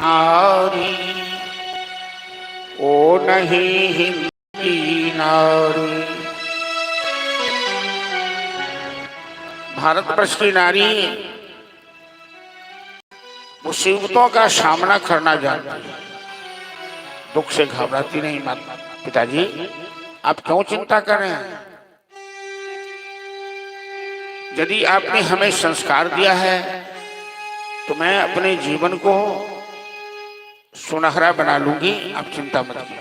नारी, ओ नहीं हिंद की नारी। भारतवर्ष की नारी मुसीबतों का सामना करना जानती है, दुख से घबराती नहीं। माता पिताजी आप क्यों चिंता कर रहे हैं? यदि आपने हमें संस्कार दिया है तो मैं अपने जीवन को सुनहरा बना लूंगी, आप चिंता मत कीजिए।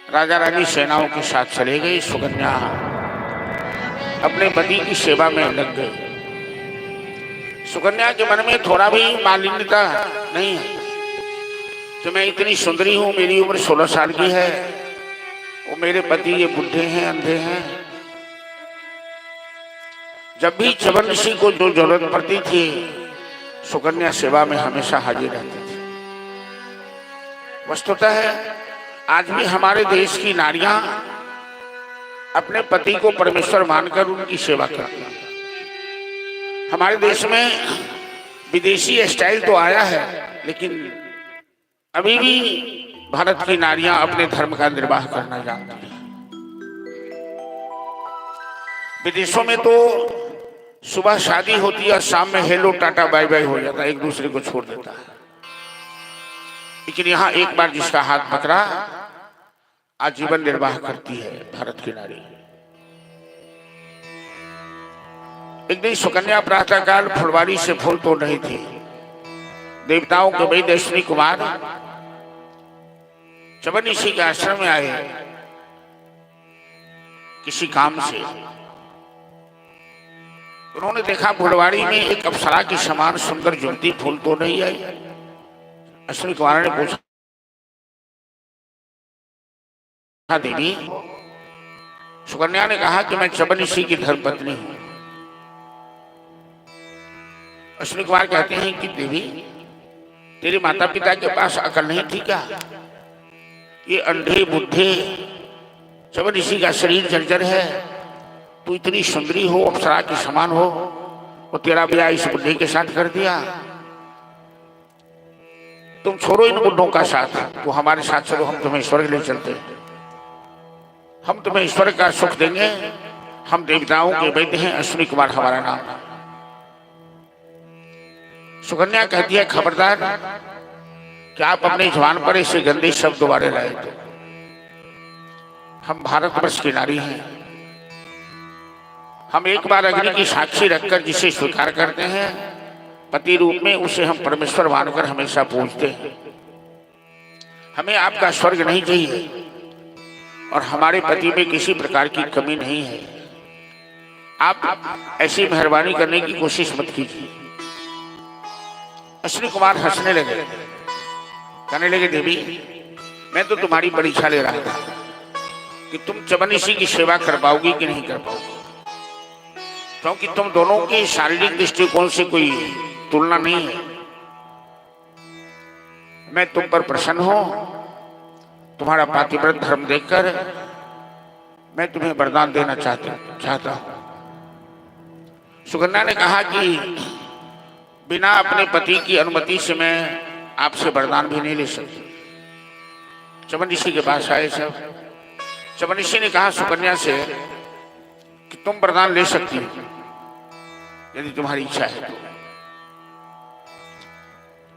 राजा रानी सेनाओं के साथ चले गए। सुकन्या अपने पति की सेवा में लग गई। सुकन्या के मन में थोड़ा भी मालिन्यता नहीं है कि मैं इतनी सुंदरी हूं, मेरी उम्र 16 साल की है, वो मेरे पति ये बुढ़े हैं, अंधे हैं। जब भी च्यवन ऋषि को जो जरूरत पड़ती थी, सुकन्या सेवा में हमेशा हाजिर रहती थी। वस्तुतः आज भी हमारे देश की नारियां अपने पति को परमेश्वर मानकर उनकी सेवा करती हैं। हमारे देश में विदेशी स्टाइल तो आया है, लेकिन अभी भी भारत की नारियां अपने धर्म का निर्वाह करना जानती हैं। विदेशों में तो सुबह शादी होती है और शाम में हेलो टाटा बाय बाय हो जाता है, एक दूसरे को छोड़ देता है। लेकिन यहाँ एक बार जिसका हाथ पकड़ा, आजीवन निर्वाह करती है भारत की नारी। एक दिन सुकन्या प्रातःकाल फुलवारी से फूल तोड़ रही थी। देवताओं के वैद्य अश्विनी कुमार च्यवन ऋषि के आश्रम में आए किसी काम से। उन्होंने देखा फुलवाड़ी में एक अप्सरा के समान सुंदर युवती फूल तोड़ रही आई। अश्विनी कुमार ने पूछा, देवी? सुकन्या ने कहा कि मैं च्यवन ऋषि की धर्मपत्नी हूं। अश्विनी कुमार कहते हैं कि देवी, तेरे माता पिता के पास अकल नहीं थी क्या? ये अंधे बुद्धे च्यवन ऋषि का शरीर जर्जर है, तू इतनी सुंदरी हो, अप्सरा के समान हो, और तेरा ब्याह इस बुढ़े के साथ कर दिया। तुम छोड़ो इन बुढ़ों का साथ, तू हमारे साथ चलो, हम तुम्हें स्वर्ग ले चलते हैं, हम तुम्हें स्वर्ग का सुख देंगे। हम देवताओं के वैद्य हैं, अश्विनी कुमार हमारा नाम। सुकन्या कहती है, खबरदार कि आप अपने जवान पर ऐसे गंदे शब्द दोबारे लाए तो। हम भारतवर्ष की नारी हैं, हम एक बार अग्नि की साक्षी रखकर जिसे स्वीकार करते हैं पति रूप में, उसे हम परमेश्वर मानकर हमेशा पूजते हैं। हमें आपका स्वर्ग नहीं चाहिए और हमारे पति में किसी प्रकार की कमी नहीं है। आप ऐसी मेहरबानी करने की कोशिश मत कीजिए। अश्विनी कुमार हंसने लगे, कहने लगे, देवी, मैं तो तुम्हारी परीक्षा ले रहा था कि तुम च्यवन ऋषि की सेवा कर पाओगी कि नहीं कर पाओगी, क्योंकि तुम दोनों की शारीरिक दृष्टिकोण से कोई तुलना नहीं है। मैं तुम पर प्रसन्न हूं, तुम्हारा पातिव्रत धर्म देखकर मैं तुम्हें वरदान देना चाहता चाहता हूं। सुकन्या ने कहा कि बिना अपने पति की अनुमति से मैं आपसे वरदान भी नहीं ले सकती। च्यवन ऋषि के पास आए सब। च्यवन ऋषि ने कहा सुकन्या से कि तुम वरदान ले सकती हो यदि तुम्हारी इच्छा है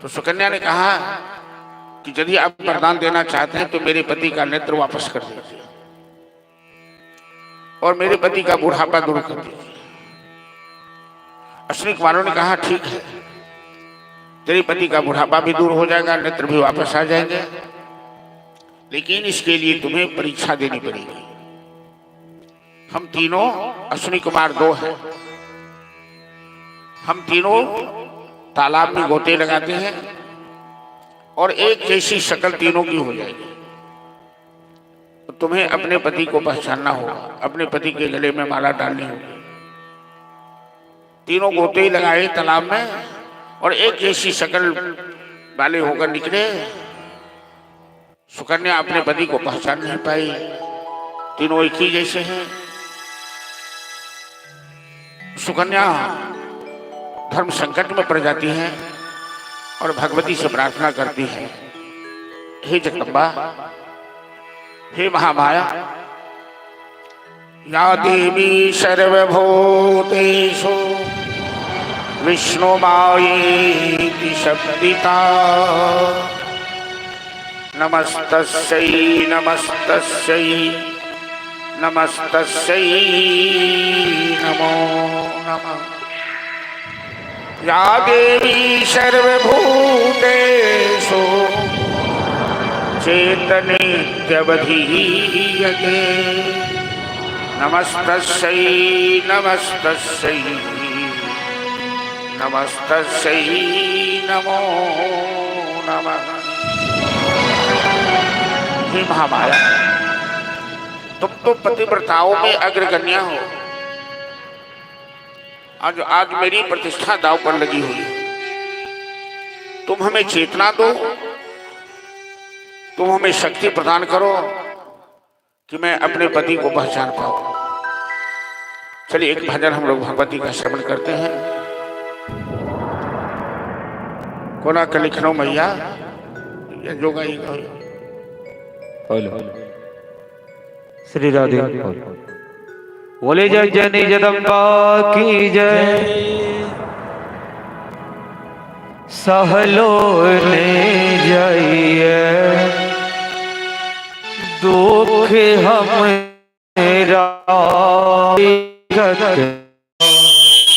तो। सुकन्या ने कहा कि यदि आप वरदान देना चाहते हैं तो मेरे पति का नेत्र वापस कर दीजिए और मेरे पति का बुढ़ापा दूर कर दीजिए। अश्विनी कुमारों ने कहा, ठीक है, तेरे पति का बुढ़ापा भी दूर हो जाएगा, नेत्र भी वापस आ जाएंगे, लेकिन इसके लिए तुम्हें परीक्षा देनी पड़ेगी। हम तीनों, अश्विनी कुमार दो हैं, हम तीनों तालाब में गोते लगाते हैं और एक जैसी शक्ल तीनों की हो जाएगी। तो तुम्हें अपने पति को पहचानना होगा, अपने पति के गले में माला डालनी होगी। तीनों गोते ही लगाए तालाब में और एक जैसी शक्ल वाले होकर निकले। सुकन्या अपने पति को पहचान नहीं पाई, तीनों एक ही जैसे हैं। सुकन्या धर्म संकट में पड़ जाती है। और भगवती से प्रार्थना करती है, हे जगदम्बा, हे महामाया, या देवी सर्वभूतेषु विष्णुमायेति शब्दिता, नमस्तस्यै नमस्तस्यै नमस्तस्यै नमो नमः। या देवी सर्वभूतेषु चेतनेत्यवधीयते, नमस्तस्यै नमस्तस्यै नमस्तस्यै नमो नमः। हे महामाया, तुम तो पतिव्रताओं में अग्रगण्य हो। आज आज मेरी प्रतिष्ठा दाव पर लगी हुई है। तुम हमें चेतना दो, तुम हमें शक्ति प्रदान करो कि मैं अपने पति को पहचान पाऊं। चलिए एक भजन हम लोग भगवती का श्रवण करते हैं। कोना के लिखनो मैया या जोगा ही कहो। हेलो, श्री राधे। बोले जय जननी जगदम्बा की जय। सहलो ने जाइए दुख हमरा,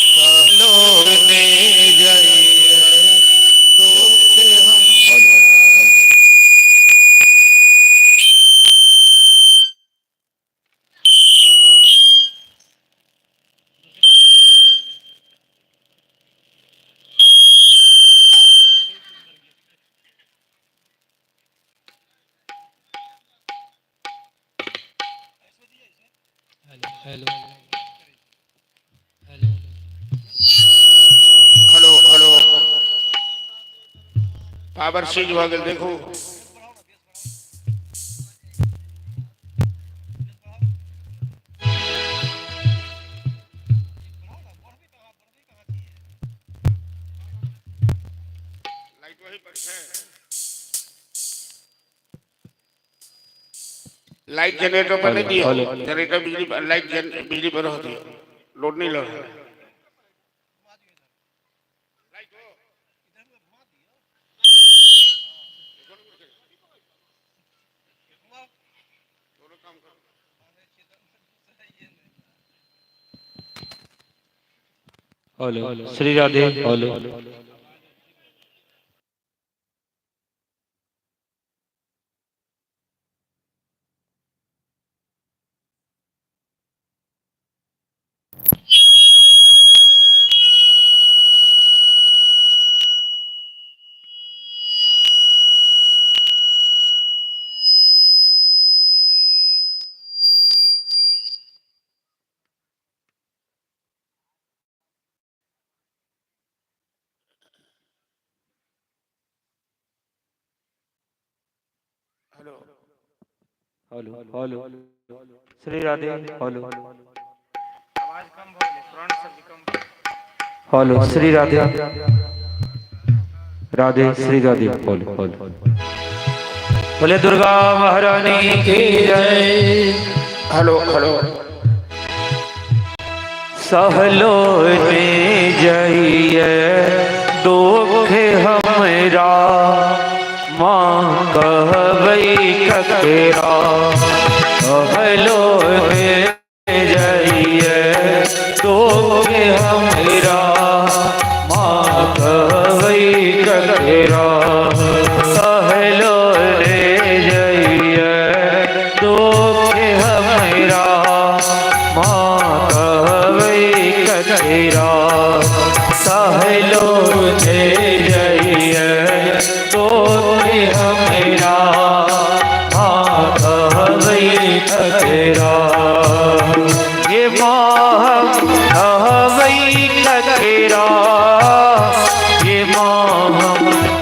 सहलो ने जाइए दुख हम। Hello, hello. Hello hello, power seize हो गेल, देखो। लाइट वही पर है। लाइट जनरेटर पर नहीं दिया। हेलो। जनरेटर बिजली पर, लाइट बिजली पर होती है, लोड नहीं लग रहा। Hello, Shri Radhe. Hello. Hello. Hello hello, Shri Radhe. Hello. आवाज कम भऽ गेलै, फ्रंट से भी कम। Hello, Shri Radhe Radhe, Shri Radhe. Hello hello. बोले दुर्गा महारानी की जय। Hello hello. सहलो ने जाइए दुख हमरा, माँ कहबै ककरा। सहलो ने जाइए दुख हमरा, माँ कहबै ककरा। सहलो ने जाइए दुख हमरा, माँ कहबै ककरा। सहलो ने जाइए दुख हमरा, माँ कहबै ककरा। ये माँ कहबै ककरा, ये माँ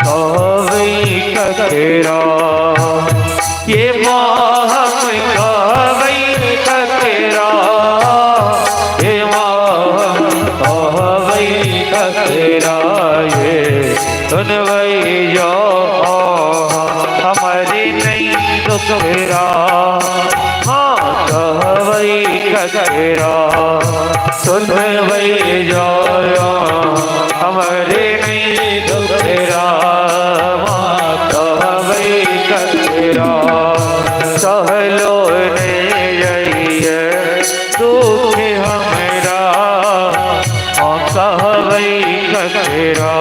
कहबै ककरा, ये माँ कहबै ककरा, ये माँ कहबै ककरा। ये सुनबै जो हमारे नहीं दुखरा, हाँ कहबै ककरा। सुनबै जो हमारे नहीं दुखरा, हाँ कहबै ककरा। सहलो ने जइए दुख हमरा, हाँ कहबै ककरा।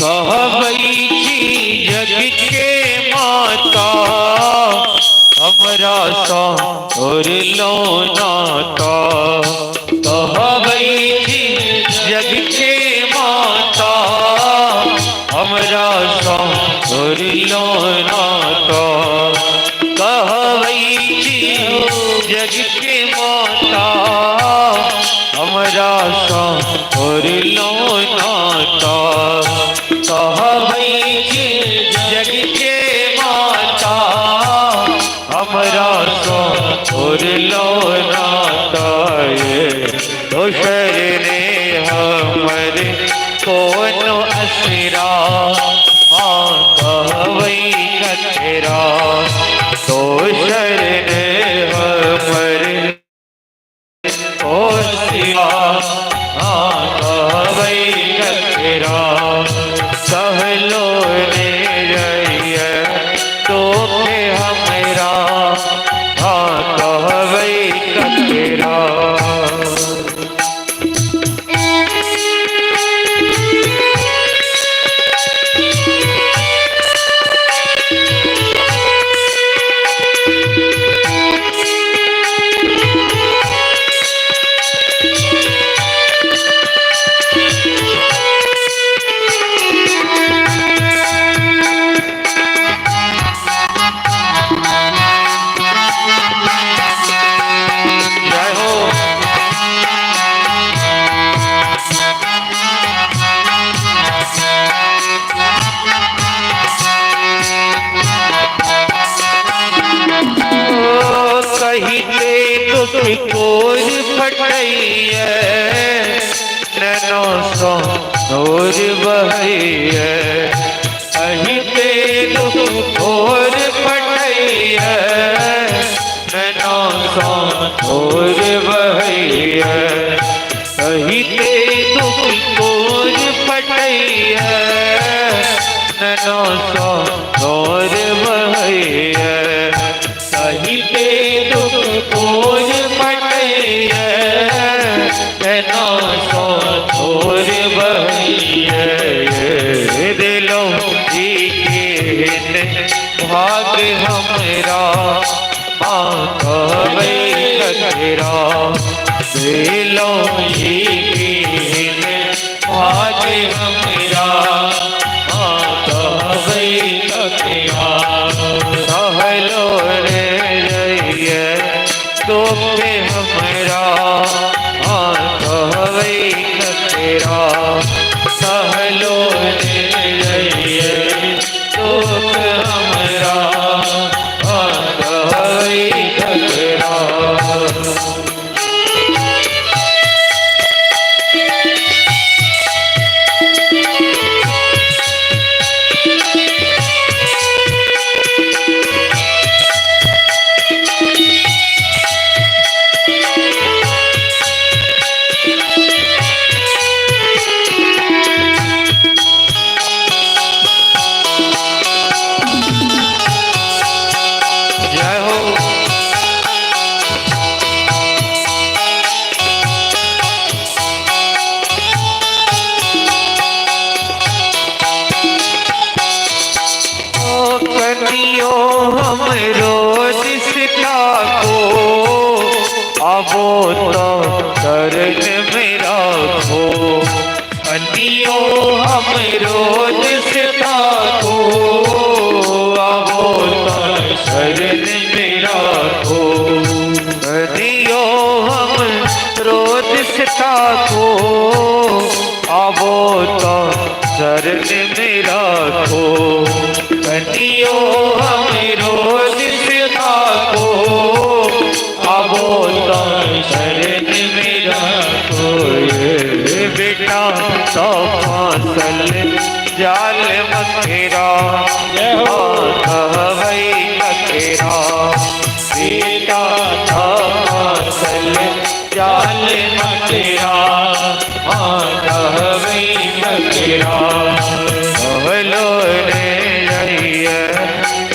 कहबै छी जग के माता, हमरा सँ लो नाता। कहबै छी जग के माता, हमरा सँ लो नाता। कहबै छी जग के माता, हमरा सँ लो नाता। कहबै छी जग के माता, हमरा सँ लो नाता। दोसर ने हमर कोनो असरा, माँ कहबै ककरा। दोसर ने हमर ओसिया, हाँ कहबै ककरा। सहलो ने जइए तोके हमरा, हाँ कहबै ककरा। जय हो। कहिते दुख कोर फटैये, नैनो सो नोर बहैये। कहिते दुख कोर फटैये, नैनो सो नोर बहैये। कहिते दुख कोर फटैये, नैनो सो नोर बहैये। कहिते दुख कोर फटैये, नैनो सो नोर बहैये। दिलो जी के भाग हमरा, माँ कहबै ककरा। दिलो जी के भाग हमरा, माँ कहबै ककरा। सहलो रे जइए तोके हमरा, हाँ कहबै ककरा। सहलो रे जइए तोके हमरा, हाँ कहबै ककरा। तो शरण में राखो, अनियो हम रोज सीता को, आवो तो शरण में राखो, अनियो हम रोज सीता को, आवो तो शरण में राखो, अनियो हम रोज सीता को, आवो तो शरण में राखो। ये बेटा तो फसल जाल मखेरा, कहवई कखेरा, बेटा तो फसल जाल मखेरा, कहवई कखेरा, कहलो रे जइए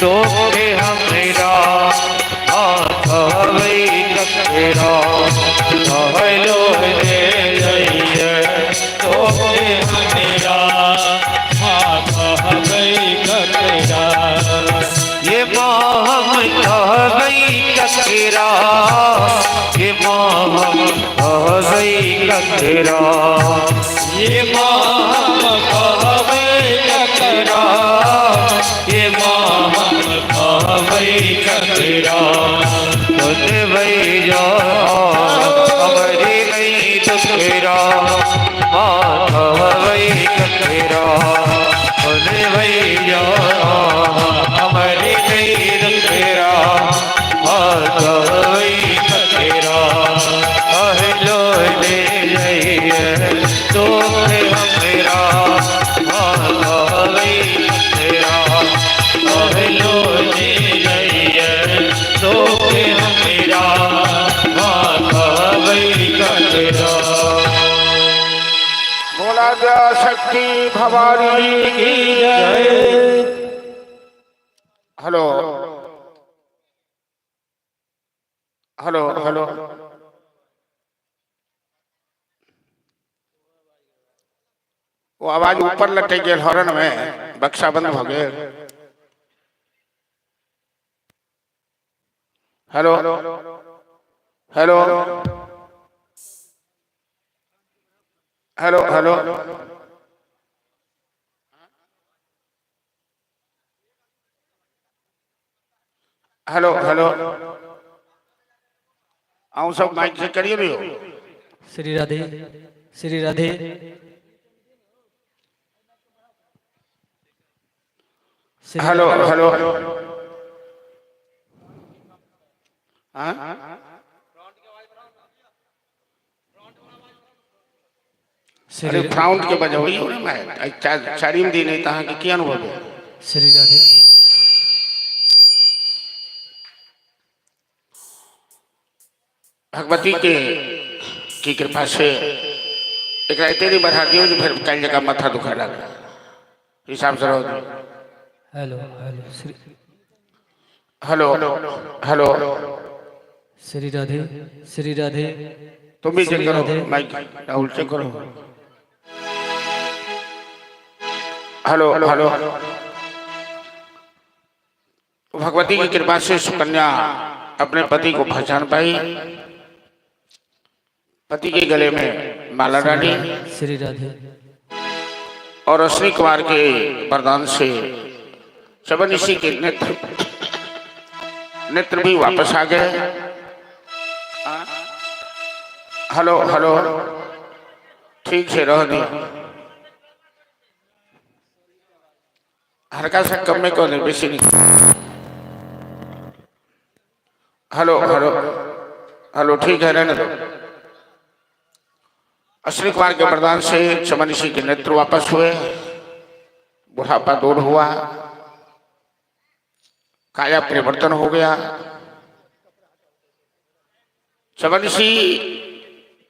तोके हमरा, कहवई कखेरा, कहलो रे जइए तोके हमरा, ये माँ कहवई कखेरा, ये माँ कहवई कखेरा, ये माँ कहवई कखेरा, ये माँ कहवई कखेरा, सुनवई जा हमारी नहीं दुखेरा, माँ कहवई कखेरा, सुनवई जा हमारी नहीं दुखेरा, माँ कहवई कखेरा, कहलो ले जाइए तोके हमरा, माँ कहवई कखेरा, कहलो ले जाइए तोके हमरा, माँ कहवई कखेरा। बोला जा शक्ति भवानी की जय। हेलो हेलो हेलो, वो आवाज ऊपर लटक गेल हॉर्न में, बक्सा बंद हो गए। Hello hello hello hello, hello hello, आऊं सब माइक से करिए भी हो। श्री राधे, श्री राधे। श्री हेलो हेलो, हाँ? श्री अरे फ्राउंड के वजह हुई हो ना, मैं चारिम दिन है तहाँ के की अनुभव है। श्री राधे। भगवती के की कृपा से एक एते नहीं बढ़ा दियो जो फिर कल जगह माथा दुखा लगा हिसाब से रहो। Hello hello, Shri hello hello, Shri Radhe, Shri Radhe. तुम भी चेक श्री करो राधे। माइक, राहुल चेक करो। हेलो हेलो, तो भगवती की कृपा से सुकन्या अपने पति को पहचान पाई, पति के गले में माला डाली श्री राधे। और अश्विनी कुमार के वरदान से चवन ऋषि के नेत्र नेत्र भी वापस आ गए। हेलो हेलो, ठीक से रहो दी, हल्का सा कम में कौन है, बेसी नहीं। हेलो हेलो हेलो, ठीक है, रहने दो। अश्विनी कुमार के वरदान से चमन ऋषि के नेत्र वापस हुए, बुढ़ापा दूर हुआ, काया परिवर्तन हो गया। चमन ऋषि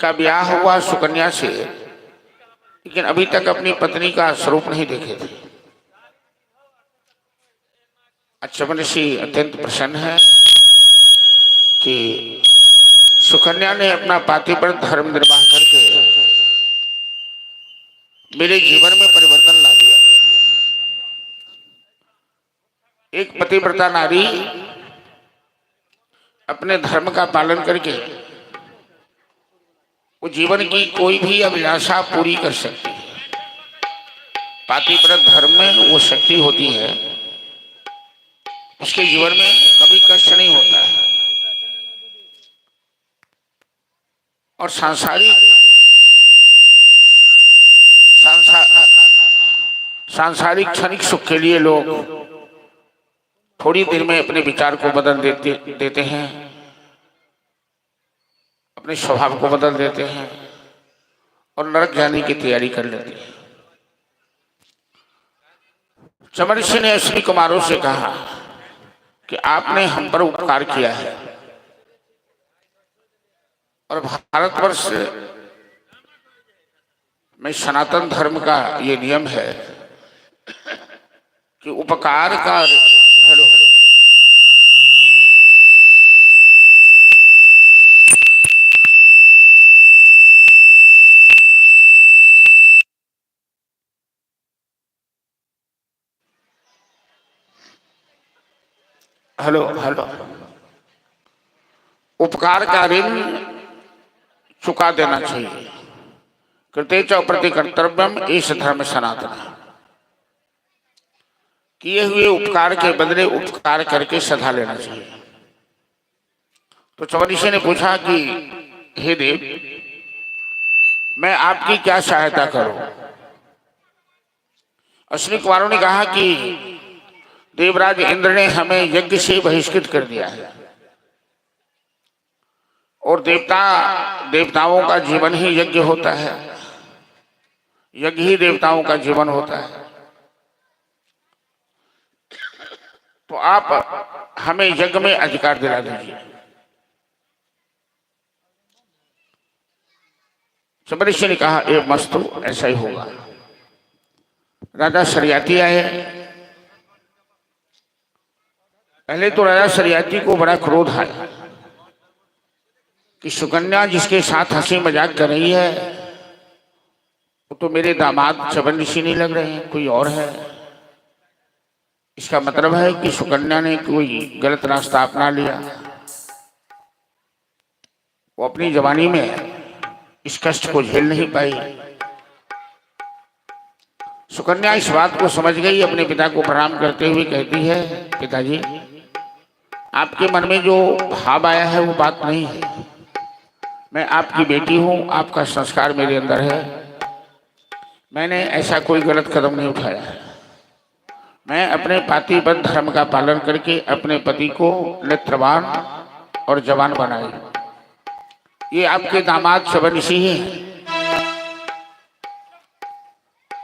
का ब्याह हुआ सुकन्या से, लेकिन अभी तक अपनी पत्नी का स्वरूप नहीं देखे थे। च्यवन ऋषि अत्यंत प्रसन्न है कि सुकन्या ने अपना पातिव्रत धर्म निर्वाह करके मेरे जीवन में परिवर्तन ला दिया। एक पतिव्रता नारी अपने धर्म का पालन करके वो जीवन की कोई भी अभिलाषा पूरी कर सकती है। पातिव्रत धर्म में वो शक्ति होती है, उसके जीवन में कभी कष्ट नहीं होता है। और सांसारिक सांसारिक क्षणिक सुख के लिए लोग थोड़ी देर में अपने विचार को बदल देते देते हैं, अपने स्वभाव को बदल देते हैं और नरक जाने की तैयारी कर लेते हैं। च्यवन ऋषि ने अश्विनी कुमारों से कहा कि आपने हम पर उपकार किया है और भारतवर्ष में सनातन धर्म का ये नियम है कि उपकार का, हेलो, हेलो हेलो, उपकार का ऋण चुका देना चाहिए। कृते च प्रति कर्तव्यम इस धर्म सनातन। किए हुए उपकार के बदले उपकार करके सधा लेना चाहिए। तो च्यवन ऋषि ने पूछा कि हे देव, मैं आपकी क्या सहायता करूं? अश्विनी कुमारों ने कहा कि देवराज इंद्र ने हमें यज्ञ से बहिष्कृत कर दिया है और देवता देवताओं का जीवन ही यज्ञ होता है, यज्ञ ही देवताओं का जीवन होता है। तो आप हमें यज्ञ में अधिकार दिला दीजिए। च्यवन ऋषि ने कहा, एवमस्तु, ऐसा ही होगा। राजा शर्याति आए। पहले तो राजा शर्याति को बड़ा क्रोध आया कि सुकन्या जिसके साथ हंसी मजाक कर रही है वो तो मेरे दामाद च्यवन ऋषि नहीं लग रहे हैं, कोई और है। इसका मतलब है कि सुकन्या ने कोई गलत रास्ता अपना लिया। वो अपनी जवानी में इस कष्ट को झेल नहीं पाई। सुकन्या इस बात को समझ गई, अपने पिता को प्रणाम करते हुए कहती है, पिताजी आपके मन में जो भाव आया है वो बात नहीं है। मैं आपकी बेटी हूँ, आपका संस्कार मेरे अंदर है। मैंने ऐसा कोई गलत कदम नहीं उठाया है। मैं अपने पातिव्रत धर्म का पालन करके अपने पति को नेत्रवान और जवान बनाई। ये आपके दामाद च्यवन ऋषि ही हैं।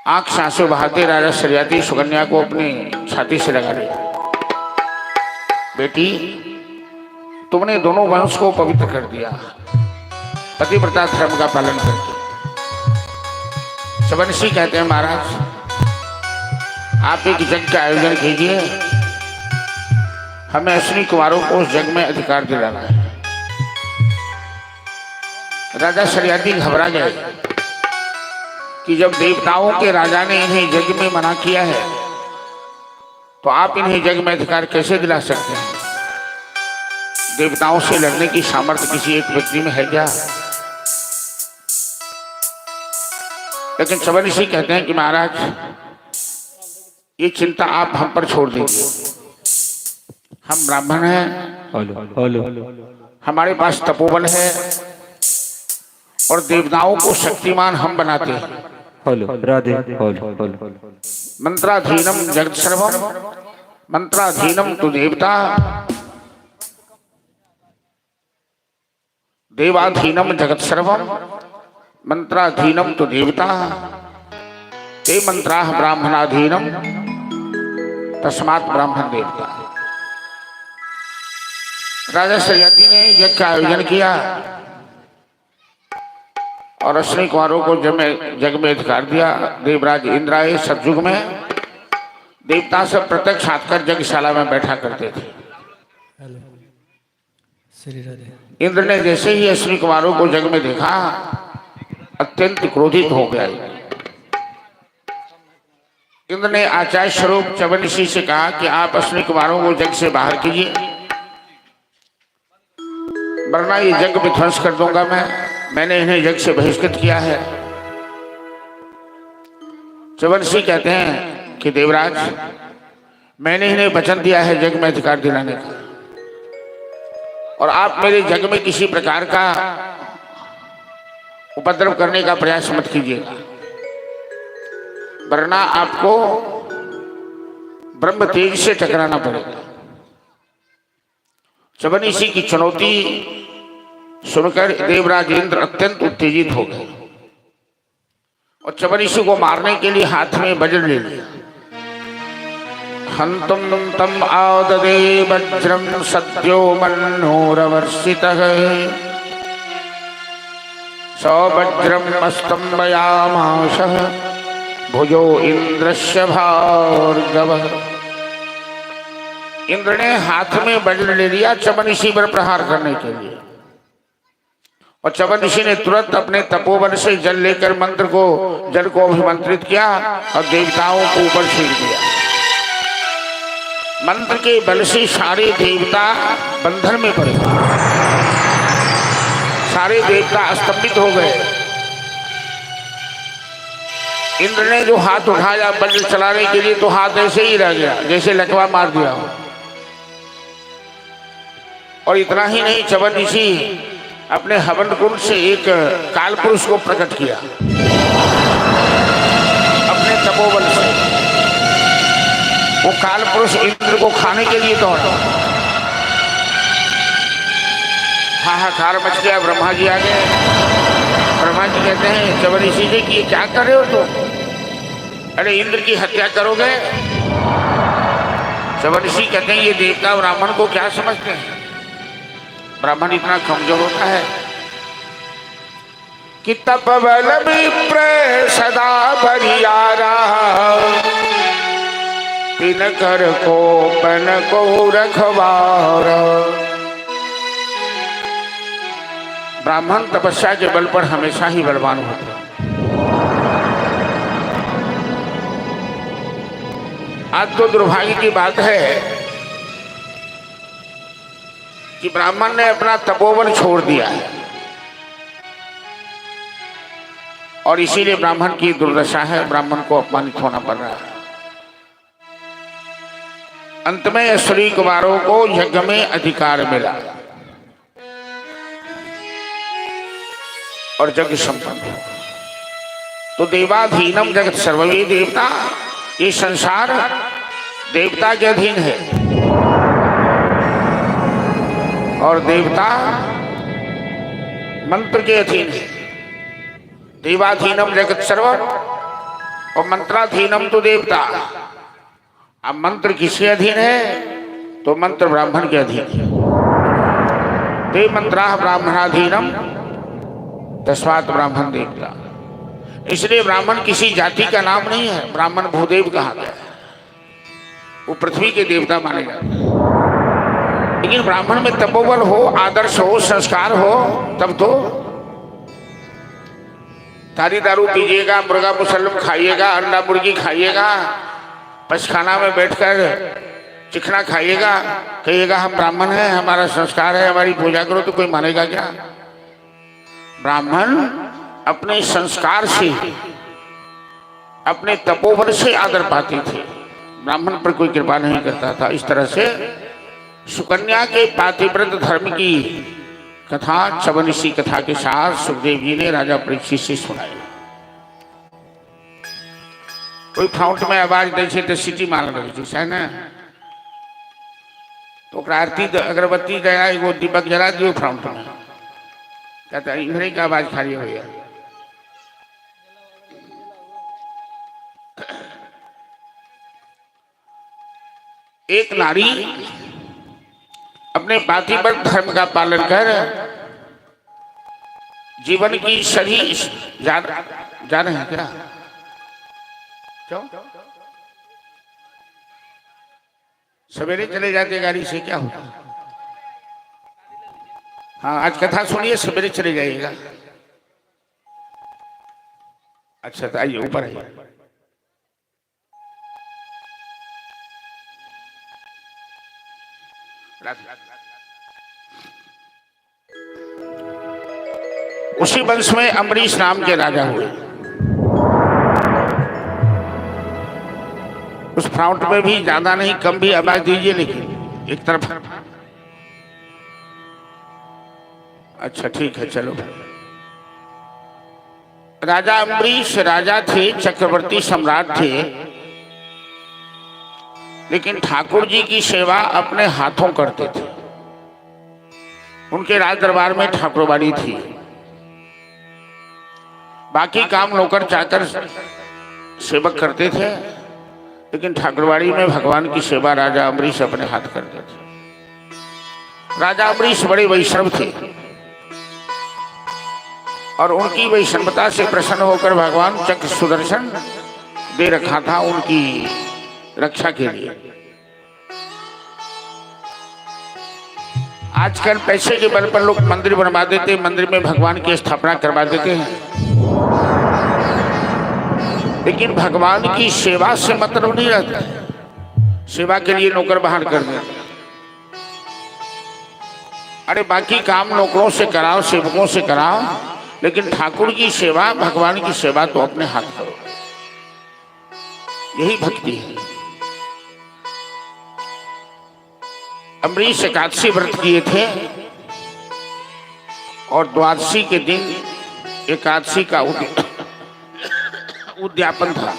आंख से आंसू बहाते राजा शर्याति सुकन्या को अपनी छाती से लगा लिया। बेटी, तुमने दोनों वंश को पवित्र कर दिया पतिव्रता धर्म का पालन करके। च्यवन ऋषि कहते हैं, महाराज आप एक यज्ञ का आयोजन कीजिए, हमें अश्विनी कुमारों को उस यज्ञ में अधिकार दिलाना है। राजा शर्याति घबरा गए कि जब देवताओं के राजा ने इन्हें यज्ञ में मना किया है तो आप इन्हें यज्ञ में अधिकार कैसे दिला सकते हैं? देवताओं से लड़ने की सामर्थ्य किसी एक व्यक्ति में है क्या? लेकिन च्यवन ऋषि कहते हैं कि महाराज ये चिंता आप हम पर छोड़ दीजिए। हम ब्राह्मण हैं, हेलो हेलो, हमारे पास तपोबल है और देवताओं को शक्तिमान हम बनाते हैं। Hello Radhe, hello hello. मंत्राधीनम जगत सर्वम मंत्राधीनम तु देवता देवाधीनम जगत सर्वम मंत्राधीनम तु देवता ते मंत्राः ब्राह्मणाधीनम तस्मात् ब्राह्मण देवता। राजा शर्याति ने यज्ञ का आयोजन किया और अश्विनी कुमारों को जग में अधिकार दिया। देवराज इंद्र आए। सतयुग में देवता सब प्रत्यक्ष आकर यज्ञशाला में बैठा करते थे। हेलो श्री राधे। इंद्र ने जैसे ही अश्विनी कुमारों को जग में देखा, अत्यंत क्रोधित हो गया। इंद्र ने आचार्य स्वरूप च्यवन ऋषि से कहा कि आप अश्विनी कुमारों को जग से बाहर कीजिए, वरना ये जग विध्वंस कर दूंगा मैं। मैंने इन्हें यज्ञ से बहिष्कृत किया है। च्यवन ऋषि कहते हैं कि देवराज, मैंने इन्हें वचन दिया है यज्ञ में अधिकार दिलाने का, और आप मेरे यज्ञ में किसी प्रकार का उपद्रव करने का प्रयास मत कीजिएगा, वरना आपको ब्रह्म तेज से टकराना पड़ेगा। च्यवन ऋषि की चुनौती सुनकर देवराज इंद्र अत्यंत उत्तेजित हो गए और च्यवन ऋषि को मारने के लिए हाथ में वज्र ले लिया। हंतुम तम आददे वज्रम सद्यो मन्नोरवर्षितः सौवज्रम स्तंभयामास भुजो इंद्रस्य भार्गव। इंद्र ने हाथ में वज्र ले लिया च्यवन ऋषि पर प्रहार करने के लिए, और च्यवन ऋषि ने तुरंत अपने तपोवन से जल लेकर मंत्र को, जल को अभिमंत्रित किया और देवताओं को ऊपर छीट दिया। मंत्र के बल से सारे देवता बंधन में पड़े, सारे देवता स्तंभित हो गए। इंद्र ने जो हाथ उठाया वज्र चलाने के लिए, तो हाथ ऐसे ही रह गया जैसे लकवा मार दिया हो। और इतना ही नहीं, च्यवन ऋषि अपने हवन कुंड से एक काल पुरुष को प्रकट किया अपने तपोबल से। वो काल पुरुष इंद्र को खाने के लिए दौड़ा। हाहाकार मच गया। ब्रह्मा जी आ गए। ब्रह्मा जी कहते हैं च्यवन ऋषि जी कि ये क्या कर रहे हो तुम? अरे, इंद्र की हत्या करोगे? च्यवन ऋषि कहते हैं, ये देवता ब्राह्मण को क्या समझते हैं? ब्राह्मण इतना कमजोर होता है कि तप बल विप्र सदा बरियारा, तिन कर कोपन को रखवार। ब्राह्मण तपस्या के बल पर हमेशा ही बलवान होते हैं। आज तो दुर्भाग्य की बात है कि ब्राह्मण ने अपना तपोवन छोड़ दिया है और इसीलिए ब्राह्मण की दुर्दशा है, ब्राह्मण को अपमानित होना पड़ रहा है। अंत में अश्विनी कुमारों को यज्ञ में अधिकार मिला और यज्ञ संपन्न हुआ। तो देवाधीनम जगत सर्ववी देवता, ये संसार देवता के अधीन है और देवता मंत्र के अधीन है। देवाधीनम जगत सर्व और मंत्राधीनम तो देवता। अब मंत्र किसके अधीन है? तो मंत्र ब्राह्मण के अधीन है। ते मंत्रा ब्राह्मणाधीनम तस्मात् ब्राह्मण देवता। इसलिए ब्राह्मण किसी जाति का नाम नहीं है, ब्राह्मण भूदेव कहा गया है। वो पृथ्वी के देवता माने जाते हैं। लेकिन ब्राह्मण में तपोबल हो, आदर्श हो, संस्कार हो, तब तो। तारी दारू पीजिएगा, मुर्गा मुसल्लम खाइएगा, अंडा मुर्गी खाइएगा, पचखाना में बैठकर चिकना खाइएगा, कहिएगा हम ब्राह्मण हैं, हमारा संस्कार है, हमारी पूजा करो, तो कोई मानेगा क्या? ब्राह्मण अपने संस्कार से, अपने तपोबल से आदर पाते थे। ब्राह्मण पर कोई कृपा नहीं करता था। इस तरह से सुकन्या के पातिव्रत धर्म की कथा च्यवन ऋषि कथा के साथ सुखदेव जी ने राजा परीक्षित से सुनाई। कोई फ्रंट में आवाज दै छै तऽ सीटी मारऽ लगै छै, सएह ने? तो ओकरा आरती, अगरबत्ती जरा, एगो दीपक जरा दियौ फ्रंट में। कहता इधरे के आवाज खाली होइया। एक नारी अपने पातिव्रत धर्म का पालन कर जीवन की सभी जा जा रहे हैं क्या? क्यों सवेरे चले जाते गाड़ी से, क्या होता? हाँ, आज कथा सुनिए, सवेरे चले जाइएगा। अच्छा, तो आइए, ऊपर आइए। राधे। उसी वंश में अम्बरीश नाम के राजा हुए। उस फ्रंट में भी ज्यादा नहीं कम भी आवाज दीजिए, लेकिन एक तरफ। अच्छा ठीक है, चलो। राजा अम्बरीश राजा थे, चक्रवर्ती सम्राट थे, लेकिन ठाकुर जी की सेवा अपने हाथों करते थे। उनके राज दरबार में ठाकुरबाड़ी थी। बाकी काम नौकर चाकर सेवक करते थे, लेकिन ठाकुरबाड़ी में भगवान की सेवा राजा अम्बरीश अपने हाथ करते थे। राजा अम्बरीश बड़े वैष्णव थे और उनकी वैष्णवता से प्रसन्न होकर भगवान चक्र सुदर्शन दे रखा था उनकी रक्षा के लिए। आजकल पैसे के बल पर लोग मंदिर बनवा देते हैं, मंदिर में भगवान की स्थापना करवा देते हैं, लेकिन भगवान की सेवा से मतलब नहीं रहता है। सेवा के लिए नौकर बाहर कर देते। अरे बाकी काम नौकरों से कराओ, सेवकों से कराओ, लेकिन ठाकुर की सेवा, भगवान की सेवा तो अपने हाथ करो। यही भक्ति है। अम्बरीश एकादशी व्रत किए थे और द्वादशी के दिन एकादशी का उद्यापन था।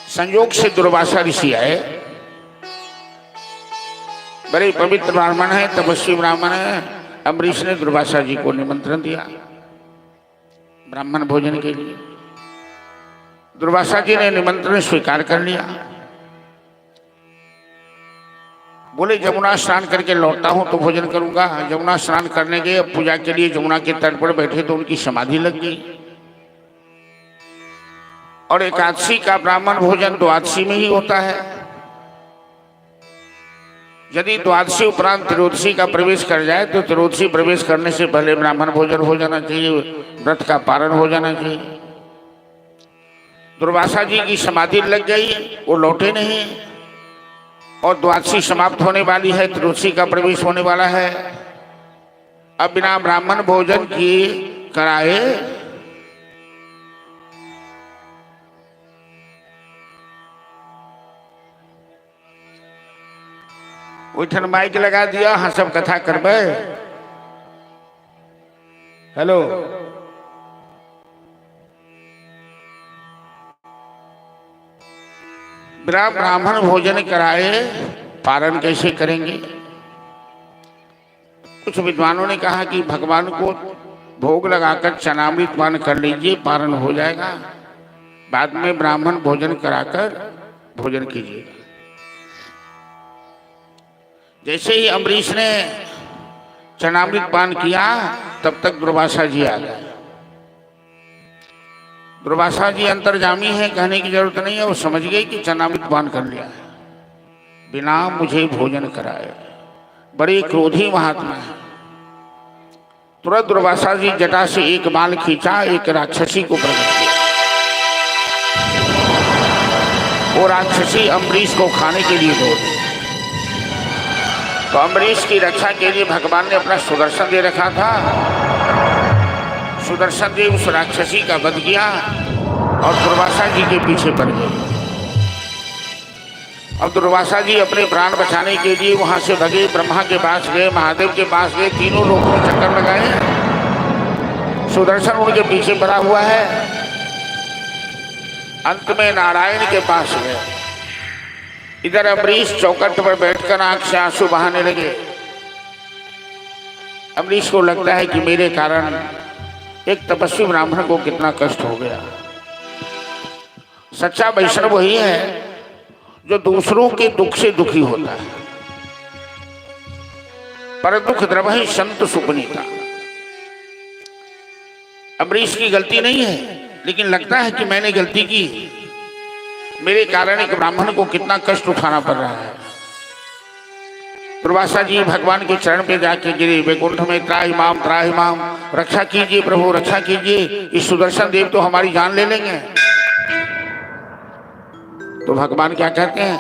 संयोग से दुर्वासा ऋषि आए। बड़े पवित्र ब्राह्मण है, तपस्वी ब्राह्मण है। अम्बरीश ने दुर्वासा जी को निमंत्रण दिया ब्राह्मण भोजन के लिए। दुर्वासा जी ने निमंत्रण स्वीकार कर लिया। बोले जमुना स्नान करके लौटता हूं तो भोजन करूंगा। जमुना स्नान करने गए, पूजा के लिए जमुना के तट पर बैठे तो उनकी समाधि लग गई। और एकादशी का ब्राह्मण भोजन द्वादशी में ही होता है। यदि द्वादशी उपरांत त्रयोदशी का प्रवेश कर जाए तो त्रयोदशी प्रवेश करने से पहले ब्राह्मण भोजन हो जाना चाहिए, व्रत का पारण हो जाना चाहिए। दुर्वासा जी की समाधि लग गई, वो लौटे नहीं और द्वादशी समाप्त होने वाली है, त्रयोदशी का प्रवेश होने वाला है। अब बिना ब्राह्मण भोजन किए कराए ओहिठाम माइक लगा दिया, हाँ सब कथा करबै। हेलो, बिना ब्राह्मण भोजन कराए पारण कैसे करेंगे? कुछ विद्वानों ने कहा कि भगवान को भोग लगाकर चनामृत पान कर लीजिए, पारण हो जाएगा। बाद में ब्राह्मण भोजन कराकर भोजन कीजिए। जैसे ही अम्बरीश ने चनामृत पान किया, तब तक दुर्वासा जी आ गए। दुर्वासा जी अंतर्जामी है, कहने की जरूरत नहीं है। वो समझ गए कि चनामृत पान कर लिया है बिना मुझे भोजन कराए। बड़े क्रोधी महात्मा है। तुरंत दुर्वासा जी जटा से एक बाल खींचा, एक राक्षसी को प्रकट किया। वो राक्षसी अम्बरीश को खाने के लिए दौड़ी। तो अम्बरीश की रक्षा के लिए भगवान ने अपना सुदर्शन दे रखा था। सुदर्शन देव उस राक्षसी का वध किया और दुर्वासा जी के पीछे पड़ गए। अब दुर्वासा जी अपने प्राण बचाने के लिए वहां से भगे, ब्रह्मा के पास गए, महादेव के पास गए, तीनों लोगों ने चक्कर लगाए। सुदर्शन उनके पीछे पड़ा हुआ है। अंत में नारायण के पास गए। इधर अम्बरीश चौखट पर बैठकर आंख से आंसू बहाने लगे। अम्बरीश को लगता है कि मेरे कारण एक तपस्वी ब्राह्मण को कितना कष्ट हो गया। सच्चा वैष्णव वही है जो दूसरों के दुख से दुखी होता है। पर दुख द्रवहि संत सुपुनीता। अम्बरीश की गलती नहीं है, लेकिन लगता है कि मैंने गलती की, मेरे कारण एक ब्राह्मण को कितना कष्ट उठाना पड़ रहा है। दुर्वासा जी भगवान के चरण पे जाके गिरे वैकुंठ में, त्राहि माम, रक्षा कीजिए प्रभु, रक्षा कीजिए, इस सुदर्शन देव तो हमारी जान ले लेंगे। तो भगवान क्या कहते हैं?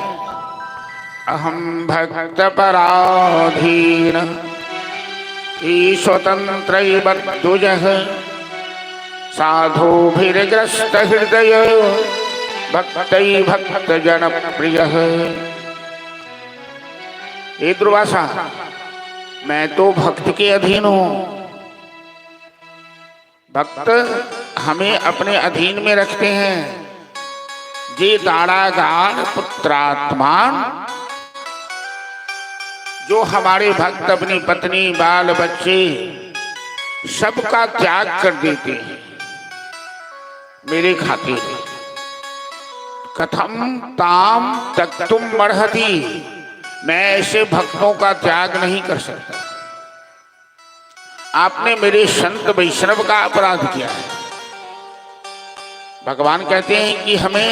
अहम भक्त पराधीन स्वतंत्र द्विजः साधुभिर्ग्रस्त हृदय भक्त भक्त जन प्रिय। हे दुर्वासा, मैं तो भक्त के अधीन हूं। भक्त हमें अपने अधीन में रखते हैं। जे दारागार पुत्रात्मान, जो हमारे भक्त अपनी पत्नी बाल बच्चे सबका त्याग कर देते हैं मेरे खातिर, कथम ताम तक तुम मरहती, मैं ऐसे भक्तों का त्याग नहीं कर सकता। आपने मेरे संत वैष्णव का अपराध किया है। भगवान कहते हैं कि हमें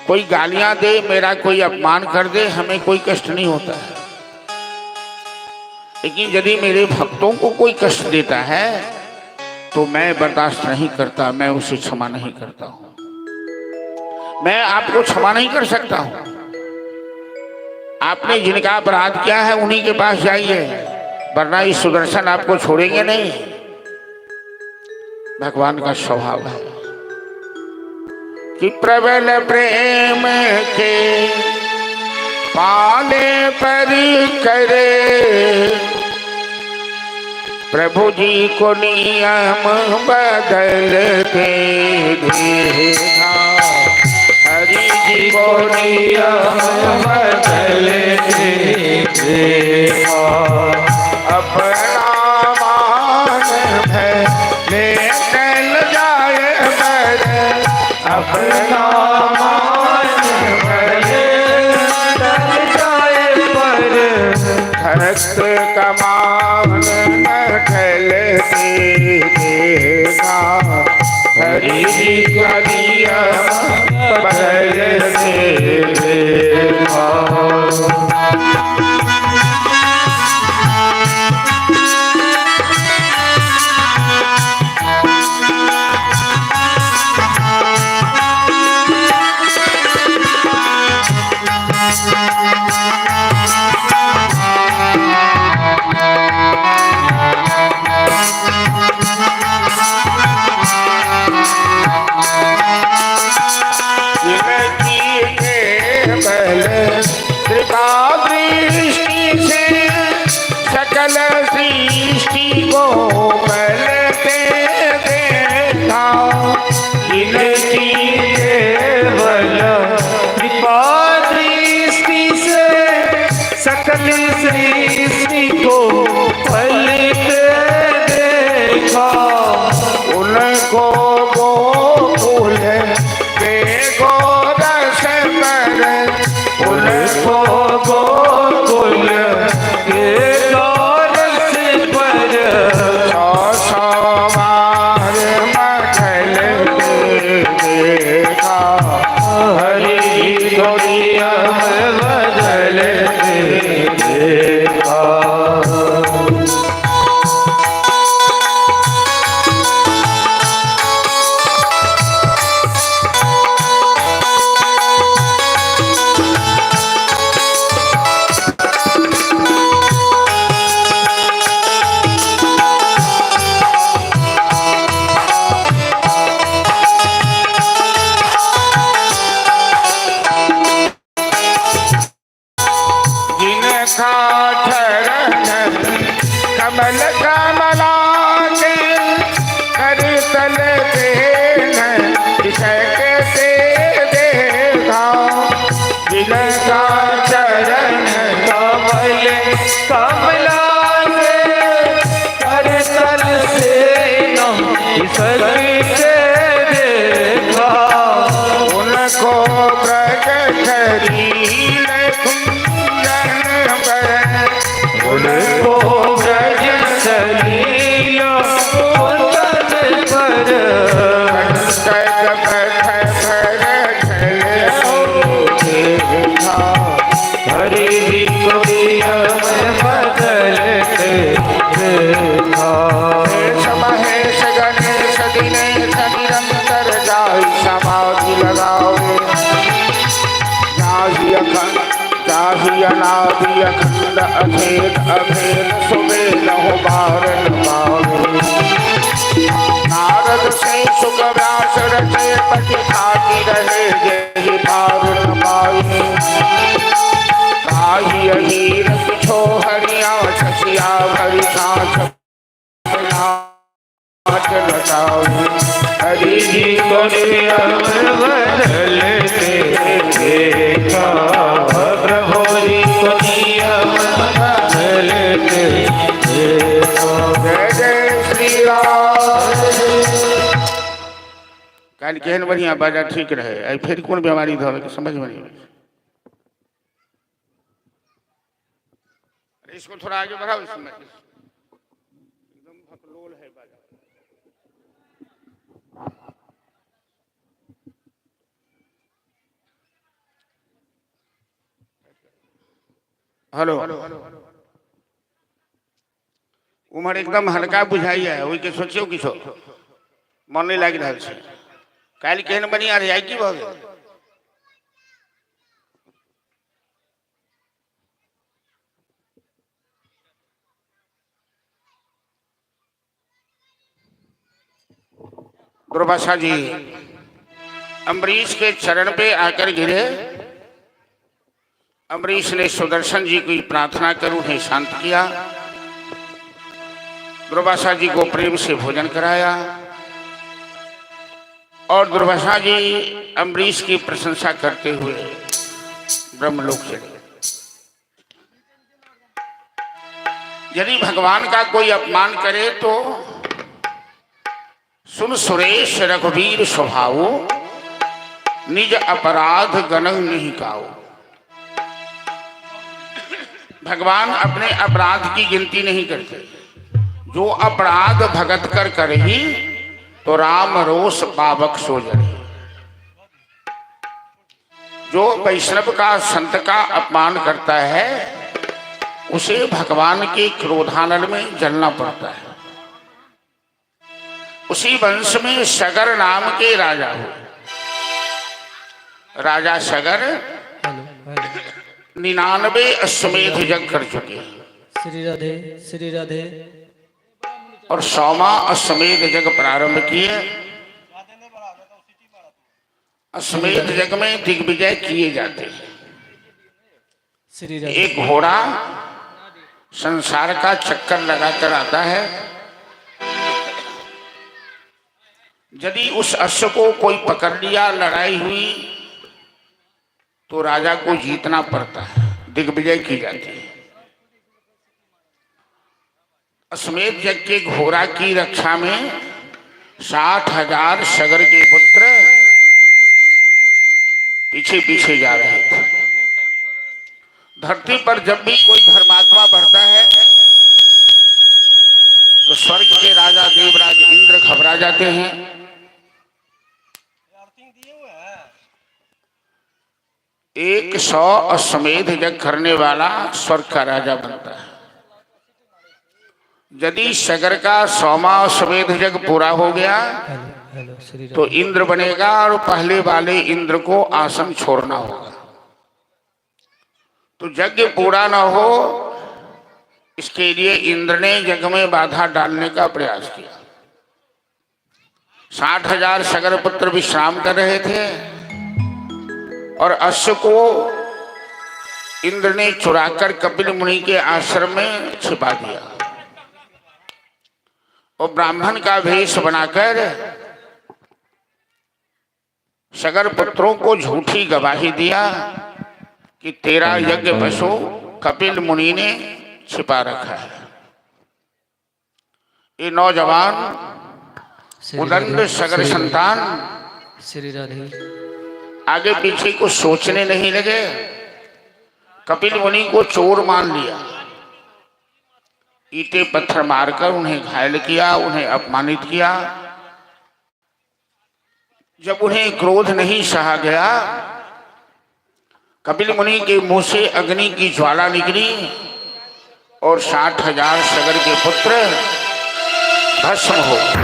कोई गालियां दे, मेरा कोई अपमान कर दे, हमें कोई कष्ट नहीं होता है। लेकिन यदि मेरे भक्तों को कोई कष्ट देता है तो मैं बर्दाश्त नहीं करता, मैं उसे क्षमा नहीं करता हूं। मैं आपको क्षमा नहीं कर सकता हूं। आपने जिनका अपराध किया है उन्हीं के पास जाइए, वरना ये सुदर्शन आपको छोड़ेंगे नहीं। भगवान का स्वभाव है कि प्रबल प्रेम के पाले पर करे, प्रभु जी को नियम बदलते देखा, हरि जी को नियम बदलते देखा। अपना मान है ले चल जाए पर, अपना मान भले टल जाए पर, भक्त का मान न टलते देखा, हरि जी का नियम बदलते देखा। जिनकी केवल कृपा दृष्टि से सकल सृष्टि को बलते देखा, जिनकी केवल कृपा दृष्टि से सकल सृष्टि को पलते देखा, उनको गोकुल के गोरस पर, उनको गोकुल के गोरस पर, सौ सौ बार मखल देखा, हरि जी को नियम बदलते देखा। जिनका चरण कमल कमला के कर तल तेन सकते देखा, जिनका चरण कमल कमला के कर तल से सकते देखा, उनको ब्रज शरीर कुंजन पर, उनको ब्रज सलील कुंदन पर, कंटक पथ पर चलते देखा, हरि जी को नियम बदलते देखा। महेश गणेश दिनेश निरंतर जाय समाधि लगावे, जाहि अखंड जाहि अनादि अखंड अभेद अभेद सुबेद हो बारन पावे। नारद से सुख व्यास रचे पति थाकी रहे जय पार न पावे। ताही अहीर छो हरिया छसिया भरी साँच नाच लटावे। हरि जी को नियम बदलते देखा, प्रभु जी को नियम बदलते देखा। जय जय श्री राम। काल्हि केहन बढ़िआँ बाजा ठीक रहे, आइ फेर कोन बीमारी धऽ के समझ में नहीं आबै छै। अरे इसको थोड़ा आगे बढ़ाओ, इसमें एकदम भकलोल है बाजा। हेलो, उम्हर एकदम हल्का बुझाइया, ओहिके सोचियौ किछो मन नहि लागि रहल छै। काल्हि केहन बढ़िआँ रहै, आइ की भऽ गेल? दुर्वासा जी अम्बरीश के चरण पे आकर गिरे। अम्बरीश ने सुदर्शन जी की प्रार्थना कर उन्हें शांत किया। दुर्वासा जी को प्रेम से भोजन कराया और दुर्वासा जी अम्बरीश की प्रशंसा करते हुए ब्रह्मलोक चले गए। यदि भगवान का कोई अपमान करे तो सुन सुरेश रघुवीर स्वभाव, निज अपराध गणह नहीं काओ। भगवान अपने अपराध की गिनती नहीं करते। जो अपराध भगत कर करही तो राम रोष पावक सो जरे। जो वैष्णव का संत का अपमान करता है उसे भगवान के क्रोधानल में जलना पड़ता है। उसी वंश में सगर नाम के राजा हुए। राजा सगर हेलो हेलो। 99 अश्वमेध यज्ञ कर चुके हैं श्री राधे श्री राधे। और 100वां अश्वमेध यज्ञ प्रारंभ किए। अश्वमेध यज्ञ में दिग्विजय किए जाते हैं। श्री राधे। एक घोड़ा संसार का चक्कर लगाकर आता है। यदि उस अश्व को कोई पकड़ लिया, लड़ाई हुई तो राजा को जीतना पड़ता है, दिग्विजय की जाती है। अश्वमेध यज्ञ के घोड़ा की रक्षा में 60,000 सगर के पुत्र पीछे पीछे जा रहे थे। धरती पर जब भी कोई धर्मात्मा बढ़ता है तो स्वर्ग के राजा देवराज इंद्र घबरा जाते हैं। 100 अश्वमेध यज्ञ करने वाला स्वर्ग का राजा बनता है। यदि सगर का 100वां अश्वमेध यज्ञ पूरा हो गया हेलो हेलो श्री तो राधे। इंद्र बनेगा और पहले वाले इंद्र को आसन छोड़ना होगा। तो यज्ञ पूरा न हो इसके लिए इंद्र ने यज्ञ में बाधा डालने का प्रयास किया। 60,000 सगर पुत्र विश्राम कर रहे थे और अश्व को इंद्र ने चुराकर कपिल मुनि के आश्रम में छिपा दिया और ब्राह्मण का भेष बनाकर सगर पुत्रों को झूठी गवाही दिया कि तेरा यज्ञ पशु कपिल मुनि ने छिपा रखा है। ये नौजवान श्री उदंड राधे सगर श्री संतान श्री राधे। आगे पीछे को सोचने नहीं लगे। कपिल मुनि को चोर मान लिया, ईंटे पत्थर मारकर उन्हें घायल किया, उन्हें अपमानित किया। जब उन्हें क्रोध नहीं सहा गया, कपिल मुनि के मुंह से अग्नि की ज्वाला निकली और 60,000 सगर के पुत्र भस्म हो गए,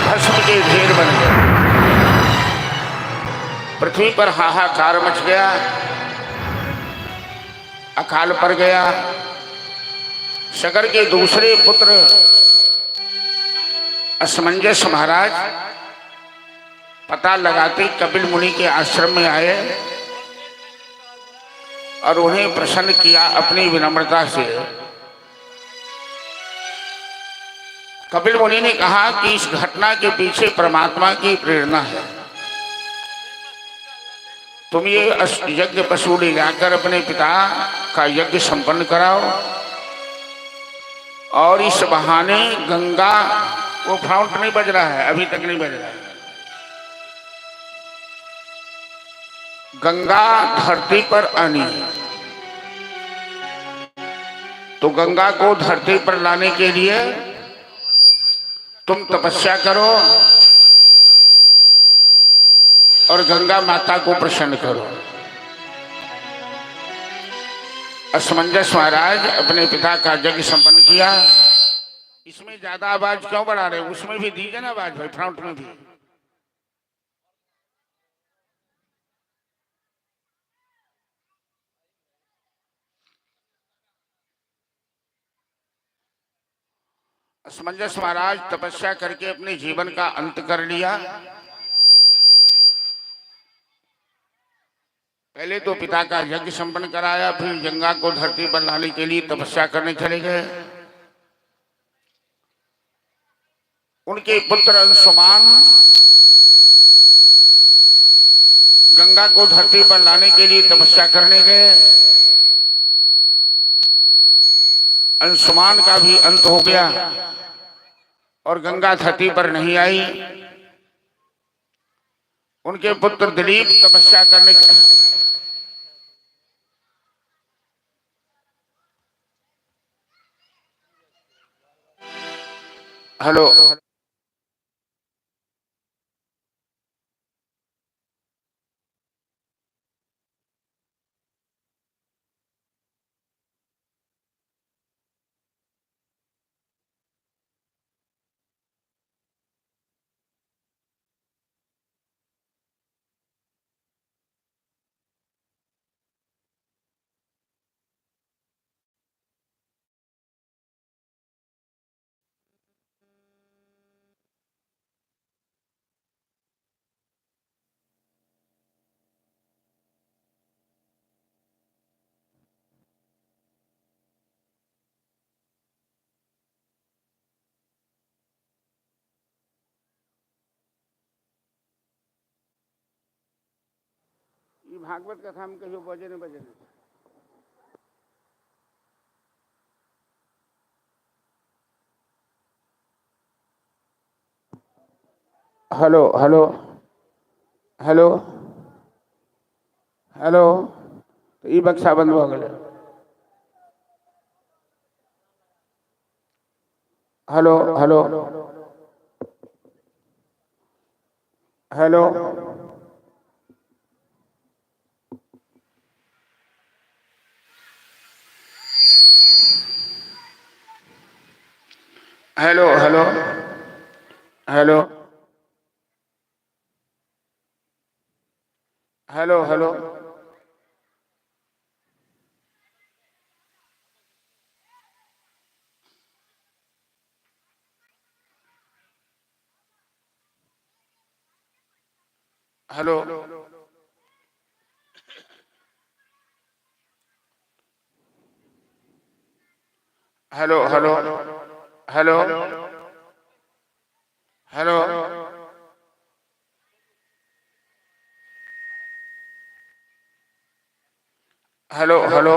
भस्म के ढेर बन गए। पृथ्वी पर हाहाकार मच गया। अकाल पड़ गया। सगर के दूसरे पुत्र असमंजस महाराज पता लगाते कपिल मुनि के आश्रम में आए और उन्हें प्रसन्न किया अपनी विनम्रता से। कपिल मुनि ने कहा कि इस घटना के पीछे परमात्मा की प्रेरणा है। तुम ये यज्ञ पशु ले जाकर अपने पिता का यज्ञ संपन्न कराओ और इस बहाने गंगा, वो फ्रंट नहीं बज रहा है, अभी तक नहीं बज रहा है। गंगा धरती पर आनी है, तो गंगा को धरती पर लाने के लिए तुम तपस्या करो और गंगा माता को प्रसन्न करो। असमंजस महाराज अपने पिता का यज्ञ संपन्न किया। इसमें ज्यादा आवाज क्यों बढ़ा रहे? उसमें भी दीजिए ना आवाज भाई, फ्रंट में भी। असमंजस महाराज तपस्या करके अपने जीवन का अंत कर लिया। पहले तो पिता का यज्ञ संपन्न कराया, फिर गंगा को धरती पर लाने के लिए तपस्या करने चले गए। उनके पुत्र अंशुमान गंगा को धरती पर लाने के लिए तपस्या करने गए। अंशुमान का भी अंत हो गया और गंगा धरती पर नहीं आई। उनके पुत्र दिलीप तपस्या करने हेलो ई भागवत कथा में कहियो बजे नहीं बजे नहीं। हेलो हेलो हेलो हेलो, तो ई बक्सा बंद भ गेलै। Hello hello hello hello hello hello hello hello hello hello hello hello hello hello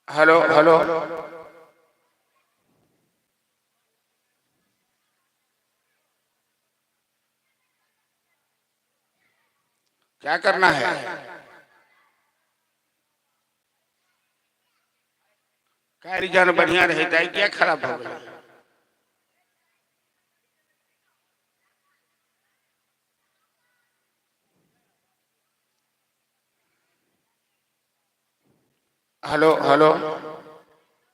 hello hello hello. क्या करना है? कार्य जन बढ़िया रहता है, क्या खराब हो गया? हेलो हेलो,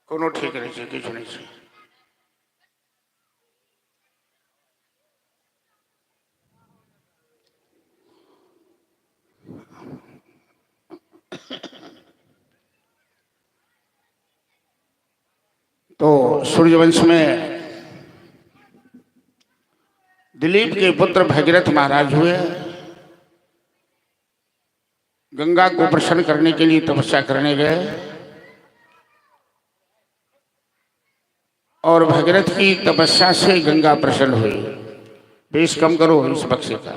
कोनो ठीक नहीं छै, किछु नहीं छै। सूर्यवंश में दिलीप के पुत्र भगीरथ महाराज हुए। गंगा को प्रसन्न करने के लिए तपस्या करने गए और भगीरथ की तपस्या से गंगा प्रसन्न हुई। बेस कम करो इस बक्से का।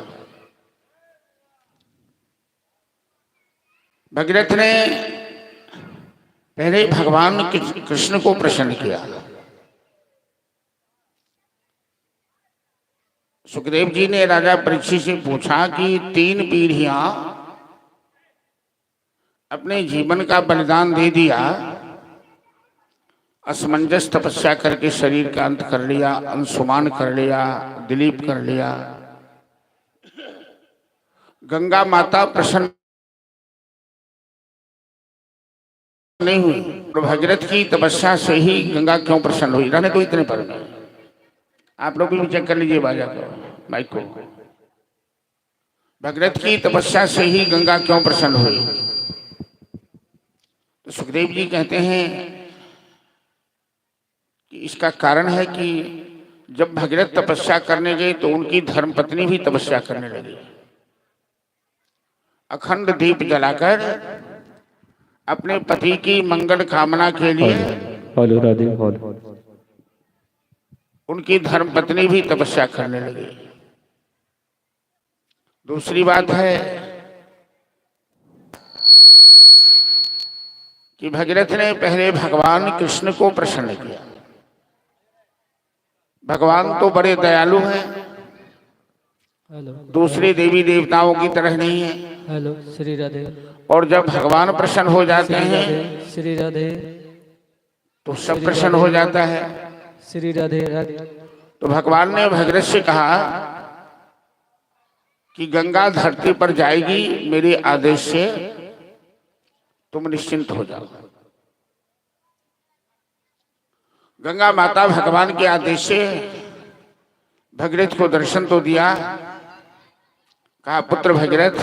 भगीरथ ने पहले भगवान कृष्ण को प्रसन्न किया। सुखदेव जी ने राजा परीक्षित से पूछा कि 3 पीढ़ियां अपने जीवन का बलिदान दे दिया, असमंजस तपस्या करके शरीर का अंत कर लिया, अंशुमान कर लिया, दिलीप कर लिया, गंगा माता प्रसन्न नहीं हुई, तो भगीरथ की तपस्या से ही गंगा क्यों प्रसन्न हुई? रहने तो इतने पर में आप लोग भी चेक कर लीजिए बाजा को, माइक को। भगीरथ की तपस्या से ही गंगा क्यों प्रसन्न हुई? तो सुखदेव जी कहते हैं कि इसका कारण है कि जब भगीरथ तपस्या करने गए तो उनकी धर्मपत्नी भी तपस्या करने लगी। अखंड दीप जलाकर अपने पति की मंगल कामना के लिए हेलो राधे हेलो। उनकी धर्मपत्नी भी तपस्या करने लगी। दूसरी बात है कि भगीरथ ने पहले भगवान कृष्ण को प्रसन्न किया। भगवान तो बड़े दयालु हैं, हेलो। दूसरे देवी देवताओं की तरह नहीं है। हेलो श्री राधे। और जब भगवान प्रसन्न हो जाते श्री हैं राधे श्री राधे। तो सब प्रसन्न हो जाता है। श्री राधे राधे। तो भगवान ने भगीरथ से कहा कि गंगा धरती पर जाएगी मेरे आदेश से, तुम निश्चिंत हो जाओ। गंगा माता भगवान के आदेश से भगीरथ को दर्शन तो दिया, कहा पुत्र भगीरथ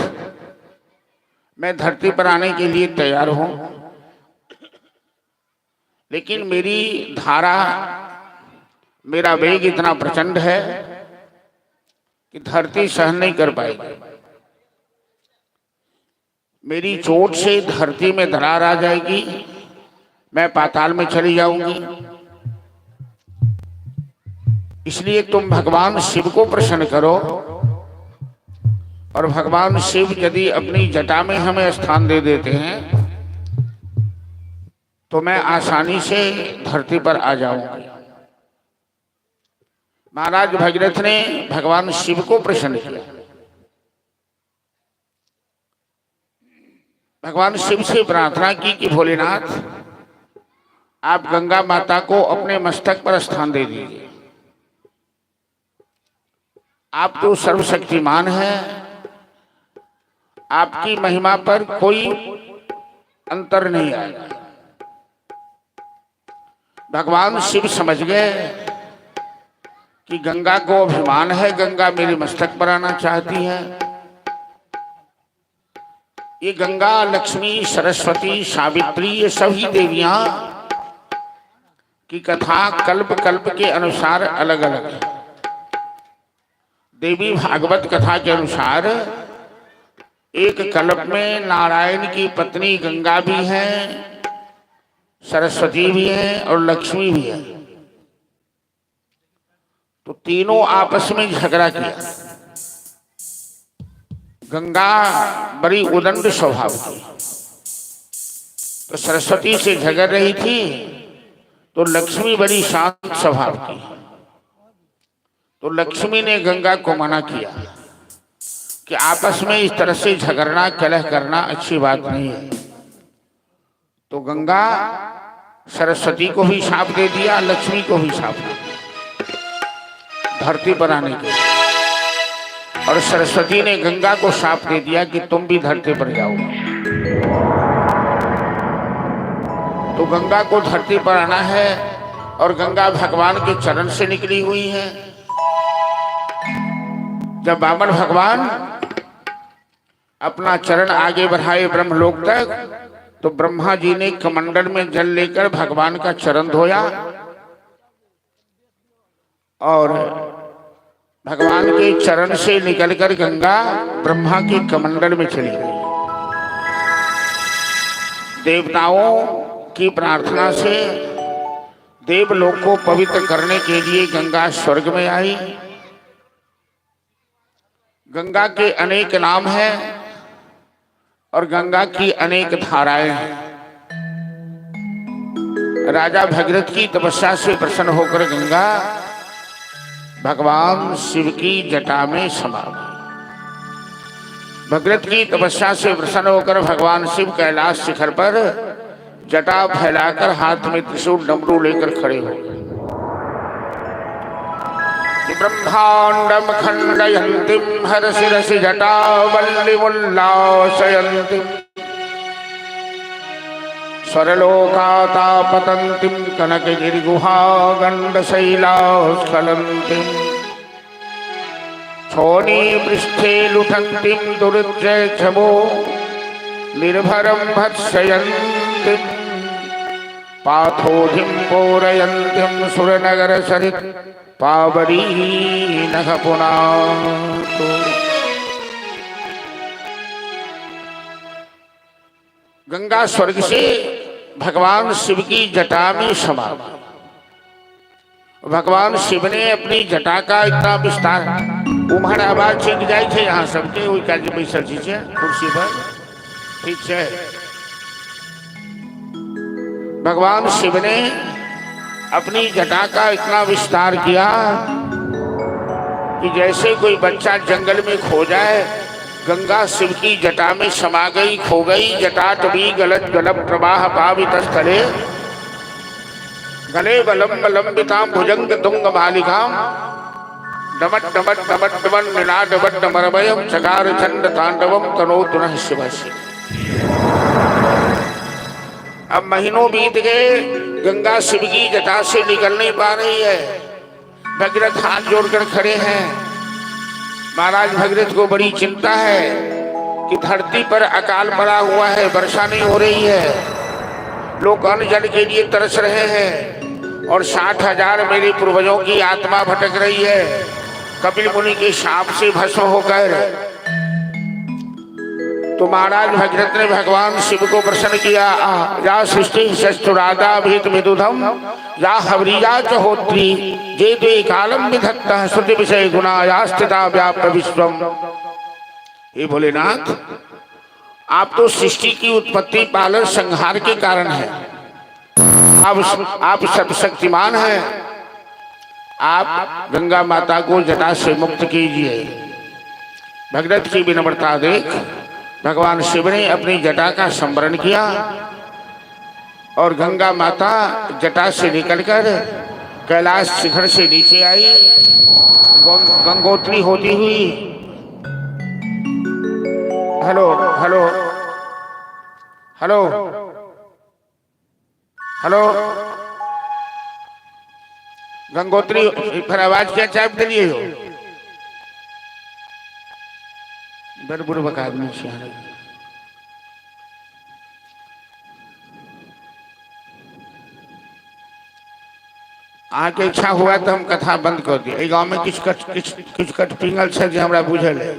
मैं धरती पर आने के लिए तैयार हूं, लेकिन मेरी धारा, मेरा वेग इतना प्रचंड है कि धरती सहन नहीं कर पाएगी। मेरी चोट से धरती में दरार आ जाएगी, मैं पाताल में चली जाऊंगी। इसलिए तुम भगवान शिव को प्रसन्न करो और भगवान शिव यदि अपनी जटा में हमें स्थान दे देते हैं तो मैं आसानी से धरती पर आ जाऊंगी। महाराज भगीरथ ने भगवान शिव को प्रसन्न किया। भगवान शिव से प्रार्थना की कि भोलेनाथ आप गंगा माता को अपने मस्तक पर स्थान दे दीजिए। आप तो सर्वशक्तिमान हैं, आपकी महिमा पर कोई अंतर नहीं आएगा। भगवान शिव समझ गए कि गंगा को अभिमान है, गंगा मेरे मस्तक पर आना चाहती है। ये गंगा, लक्ष्मी, सरस्वती, सावित्री, ये सभी देवियां की कथा कल्प कल्प के अनुसार अलग अलग है। देवी भागवत कथा के अनुसार एक कल्प में नारायण की पत्नी गंगा भी है, सरस्वती भी है और लक्ष्मी भी है। तो तीनों आपस में झगड़ा किया। गंगा बड़ी उदंड स्वभाव की, तो सरस्वती से झगड़ रही थी, तो लक्ष्मी बड़ी शांत स्वभाव की, तो लक्ष्मी ने गंगा को मना किया कि आपस में इस तरह से झगड़ना, कलह करना अच्छी बात नहीं है। तो गंगा सरस्वती को भी शाप दे दिया, लक्ष्मी को भी शाप दे दिया धरती पर आने के लिए। और सरस्वती ने गंगा को शाप दे दिया कि तुम भी धरती पर जाओ। तो गंगा को धरती पर आना है और गंगा भगवान के चरण से निकली हुई है। जब वामन भगवान अपना चरण आगे बढ़ाए ब्रह्मलोक तक, तो ब्रह्मा जी ने कमंडल में जल लेकर भगवान का चरण धोया। और भगवान के चरण से निकलकर गंगा ब्रह्मा के कमंडल में चली गई। देवताओं की प्रार्थना से देवलोक को पवित्र करने के लिए गंगा स्वर्ग में आई। गंगा के अनेक नाम हैं और गंगा की अनेक धाराएं हैं। राजा भगीरथ की तपस्या से प्रसन्न होकर गंगा भगवान शिव की जटा में समा गई। भगीरथ की तपस्या से प्रसन्न होकर भगवान शिव कैलाश शिखर पर जटा फैलाकर हाथ में त्रिशूल डमरू लेकर खड़े हो गए। ब्रह्मांडम खंडयन्तीं हर शिरसि जटावल्लिमुल्लासयन्तीं स्वरलोकातापतन्तीं कनकगिरिगुहागण्डशैलास्खलन्तीं क्षोणीपृष्ठे लुठन्तीं दुर्जयक्षमो निर्भरं भत्सयन्तीं पाथोधिं पूरयन्तीं सुरनगरसरित् पावरी नः पुनातु। गंगा स्वर्ग से भगवान शिव की जटा में समा गई। भगवान शिव ने अपनी जटा का इतना विस्तार। उम्हर आवाज ठीक जाइ छै यहाँ सबके? ओहि कात जे बैसल छी से कुर्सी पर, ठीक छै? भगवान शिव ने अपनी जटा का इतना विस्तार किया कि जैसे कोई बच्चा जंगल में खो जाए, गंगा शिव की जटा में समा गई, खो गई। जटाटवी गलत गलत प्रवाह पावित स्थले गले बलम लंबिताम भुजंग तुंग मालिकाम डमट डमट डमट डमन निनाद डमरमयम चकार चंड तांडवम तनोतु नः शिव शिव। अब महीनों बीत गए, गंगा शिव की जटा से निकल नहीं पा रही है। भगीरथ हाथ जोड़कर खड़े हैं। महाराज भगीरथ को बड़ी चिंता है कि धरती पर अकाल पड़ा हुआ है, वर्षा नहीं हो रही है, लोग अन्न जल के लिए तरस रहे हैं और 60,000 मेरे पूर्वजों की आत्मा भटक रही है कपिल मुनि के शाप से भस्म होकर। तो महाराज भगीरथ ने भगवान शिव को प्रसन्न किया। या सृष्टि सस्तुरादा भीत विदुधम या हवरिया च होत्री जे द्वे कालम विधत्त श्रुति विषय गुणा या स्थिता व्याप्य विश्वम। हे भोलेनाथ, आप तो सृष्टि की उत्पत्ति, पालन, संहार के कारण है। अब आप सर्वशक्तिमान हैं। आप गंगा माता को जटा से मुक्त कीजिए। भगीरथ की विनम्रता देख भगवान शिव ने अपनी जटा का संवरण किया और गंगा माता जटा से निकलकर कैलाश शिखर से नीचे आई, गंगोत्री होती हुई। Hello, hello, hello, hello. Gangotri फिर आवाज क्या चाय दिलिए हो? बड़ बुड़बक आदमी छी अहाँ। अहाँके इच्छा हुआ तऽ हम कथा बंद कऽ दी। एहि गाँवमे किछु कट किछु किछु कटपिंगल छै जे हमरा बुझल है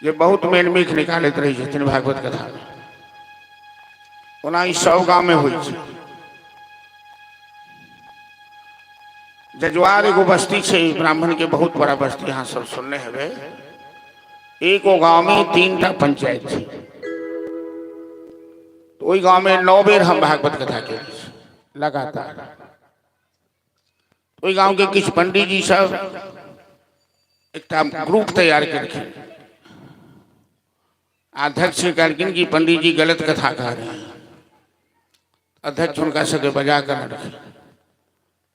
जे बहुत मेल मीख निकालैत रहै छथिन भागवत कथामे। ओना ई सब गाँवमे होइ छै। जजुआर एगो बस्ती छै ब्राह्मण के, बहुत बड़ा बस्ती, अहाँ सब सुनने हेबै। एगो गाँव में 3 टा पंचायत छै। तो ओहि गाँव में 9 बेर हम भागवत कथा केने छी लगातार। ओहि गाँव के किछु पंडीजी सब एकटा ग्रुप तैयार केलखिन। अध्यक्ष कहलखिन कि पंडित जी गलत कथा कह रहे हैं। अध्यक्ष हुनका सबके बजा कर रखे,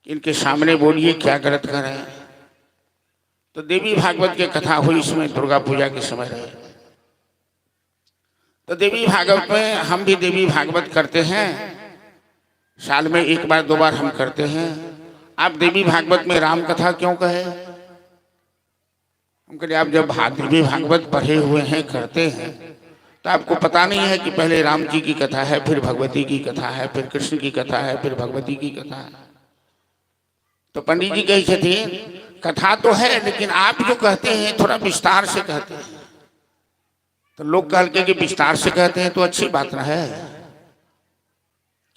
इनके सामने बोलिए, क्या गलत कर रहे हैं। तो देवी भागवत के कथा हुई, इसमें दुर्गा पूजा के समय रहे। तो देवी भागवत में हम भी देवी भागवत करते हैं, साल में एक बार दो बार हम करते हैं। आप देवी भागवत में राम कथा क्यों कहे? हम कहे, आप जब देवी भागवत पढ़े हुए हैं, करते हैं, तो आपको पता नहीं है कि पहले राम जी की कथा है, फिर भगवती की कथा है, फिर कृष्ण की कथा है, फिर भगवती की कथा है। तो पंडित जी कहै छथिन कथा तो है, लेकिन आप जो कहते हैं थोड़ा विस्तार से कहते हैं। तो लोग कहलके कि विस्तार से कहते हैं तो अच्छी बात ना है।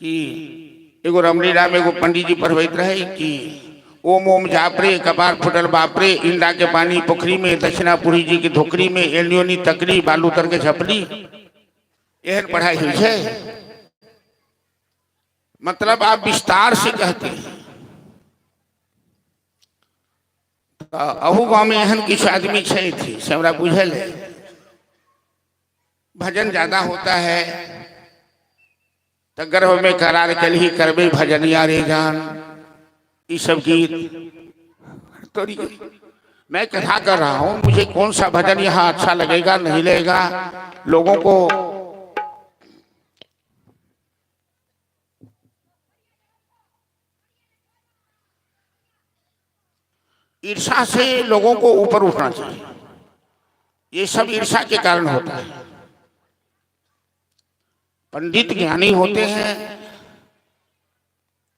कि एगो रामलीला में एगो पंडित जी पढ़बैत रहे कि ओम ओम जापरे कपार फुटल बापरे, इंदा के पानी पोखरी में, दक्षिणापुरी जी की धोकरी में, एलियोनी तकरी बालू तर के झपली, एहन पढ़ाई हुई है। मतलब आप विस्तार से कहते हैं। तऽ अहू गाँव में एहन किछु आदमी छै से हमरा बुझल है। भजन ज्यादा होता है तो गर्भ में करार कलही करबे भजनिया रे जान, ये सब गीत। तो मैं कथा कर रहा हूं, मुझे कौन सा भजन यहाँ अच्छा लगेगा नहीं लगेगा, लोगों को ईर्षा से लोगों को ऊपर उठना चाहिए। ये सब ईर्षा के कारण होता है। पंडित ज्ञानी होते हैं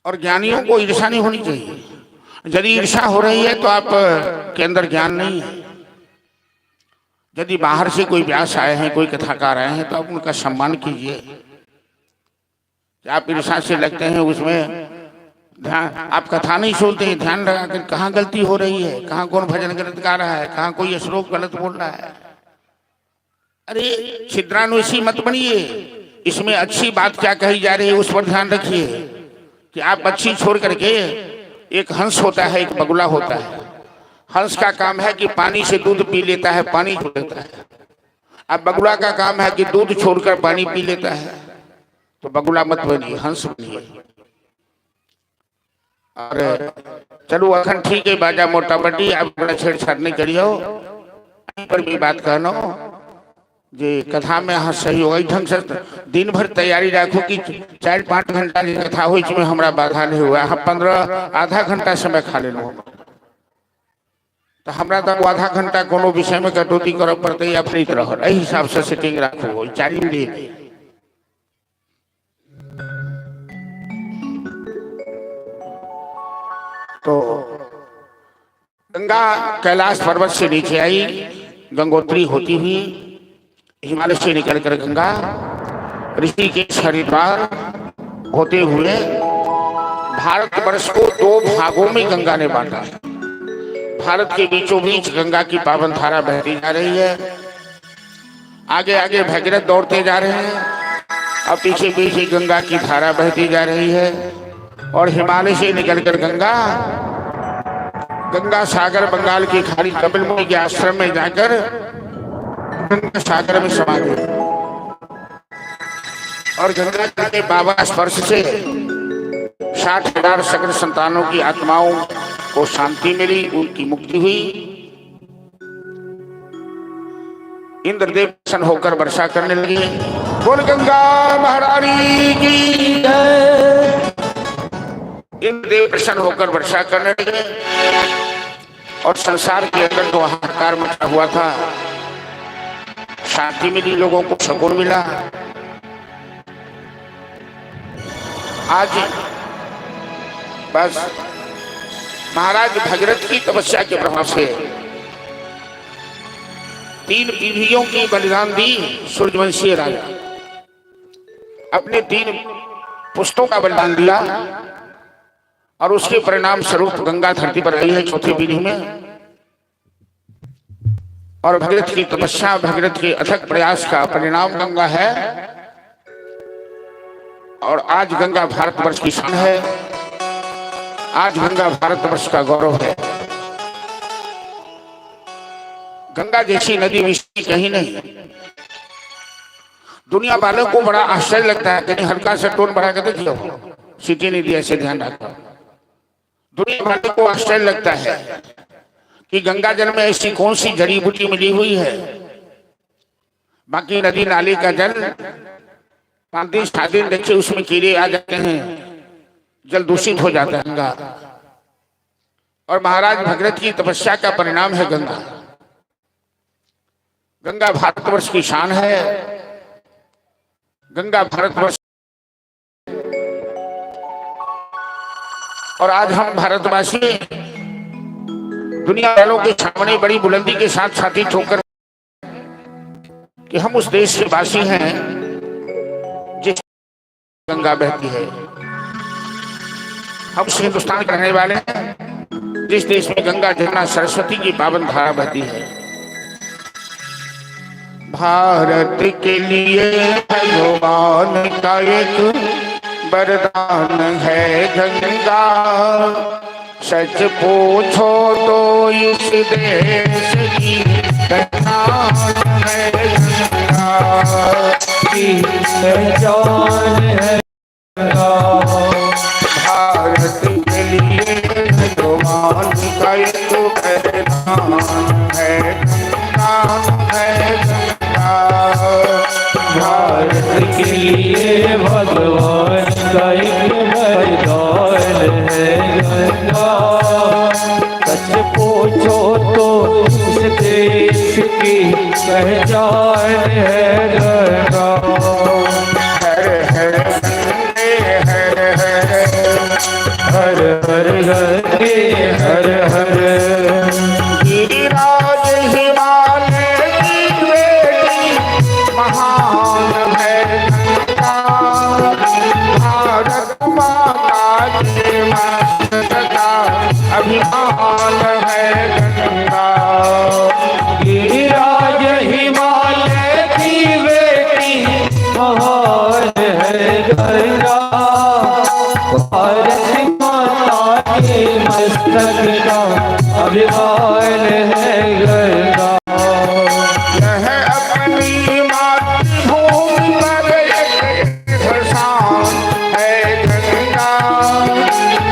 और ज्ञानियों को ईर्षा नहीं होनी चाहिए। यदि ईर्षा हो रही है तो आप के अंदर ज्ञान नहीं है। यदि बाहर से कोई व्यास आए हैं, कोई कथाकार आए हैं, तो आप उनका सम्मान कीजिए। आप ईर्षा से लगते हैं, उसमें ध्यान आप कथा नहीं सुनते हैं, ध्यान लगा कर कहाँ गलती हो रही है, कहाँ कौन भजन गलत गा रहा है, कहाँ कोई श्लोक गलत बोल रहा है। अरे छिद्रान्वेषी मत बनिए, इसमें अच्छी बात क्या कही जा रही है उस पर ध्यान रखिए। कि आप अच्छी छोड़ करके, एक हंस होता है, एक बगुला होता है। हंस का काम है कि पानी से दूध पी लेता है, पानी छोड़ देता है। अब बगुला का काम है कि दूध छोड़कर पानी पी लेता है। तो बगुला मत बनिए, हंस बनिए। और चलू अखन ठीक है बाजा मोटा बटी, अब बड़ा छेड़छाड़ नहीं करियो। पर भी बात कहनो जे कथा में अहाँ सहयोग एहि ढंग से दिन भर तैयारी राखू कि 4-5 घंटा जे कथा होइ छै हमरा बाधा नहीं हुआ। अहाँ 15 आधा घंटा समय खा लेलहुँ तऽ हमरा तऽ आधा घंटा कोनो विषय में कटौती करऽ पड़तै या फ्री रहल, एहि हिसाब से सेटिंग राखू। चारिम दिन तो गंगा कैलाश पर्वत से नीचे आई, गंगोत्री होती हुई हिमालय से निकलकर गंगा ऋषिकेश हरिद्वार होते हुए भारतवर्ष को 2 भागों में गंगा ने बांटा। भारत के बीचों बीच गंगा की पावन धारा बहती जा रही है। आगे आगे भगीरथ दौड़ते जा रहे हैं और पीछे पीछे गंगा की धारा बहती जा रही है। और हिमालय से निकलकर गंगा गंगा सागर बंगाल की खाड़ी कपिल मुनि के आश्रम में जाकर गंगा सागर में समा गई। और गंगा के बाबा स्पर्श से 60,000 सकल संतानों की आत्माओं को शांति मिली, उनकी मुक्ति हुई। इंद्रदेव प्रसन्न होकर वर्षा करने लगे। बोल गंगा महारानी की जय। इंद्रदेव प्रसन्न होकर वर्षा करने लगे और संसार के अंदर जो हाहाकार मचा हुआ था, शांति मिली, लोगों को सुकून मिला। आज बस महाराज भगीरथ की तपस्या के प्रभाव से 3 पीढ़ियों की बलिदान दी सूर्यवंशीय राजा। अपने 3 पुश्तों का बलिदान दिया और उसके परिणाम स्वरूप गंगा धरती पर आई है चौथी पीढ़ी में। और भगीरथ की तपस्या, भगीरथ के अथक प्रयास का परिणाम गंगा है। और आज गंगा भारतवर्ष की शान है, आज गंगा भारतवर्ष का गौरव है। गंगा जैसी नदी विश्व की कहीं नहीं। दुनिया वालों को बड़ा आश्चर्य लगता है, कहीं हल्का सा टोन बढ़ा के देखियो, सीटी नहीं दिया, ऐसे ध्यान रखो। दुनिया वालों को आश्चर्य लगता है कि गंगा जल में ऐसी कौन सी जड़ी बूटी मिली हुई है। बाकी नदी नाले का जल 5 दिन 7 दिन देखिए उसमें कीड़े आ जाते हैं, जल दूषित हो जाता है गंगा। और महाराज भगीरथ की तपस्या का परिणाम है गंगा। गंगा भारतवर्ष की शान है, गंगा भारतवर्ष। और आज हम भारतवासी दुनिया वालों के सामने बड़ी बुलंदी के साथ छाती ठोकर कि हम उस देश के वासी हैं जिस गंगा बहती है। हम उस हिंदुस्तान के रहने वाले हैं जिस देश में गंगा जमुना सरस्वती की पावन धारा बहती है। भारत के लिए भगवान का एक वरदान है गंगा। सच पूछो तो इस देश की पहचान है गंगा। की पहचान है गंगा। भारत के लिए भगवान का एक वरदान है गंगा, है गंगा। भारत के लिए भगवान का एक वरदान है गंगा। सच पूछो तो इस देश की पहचान है गंगा। हर हर गंगे हर हर, हर हर गंगे हर हर। गिरिराज हिमालय की बेटी महान है गंगा। भारत माता के मस्तक का अभिमान है गंगा। गिरिराज हिमालय की बेटी महान है गंगा। भारत माता के मस्तक का अभिमान है गंगा। यह अपनी मातृभूमि पर एक एहसान है गंगा।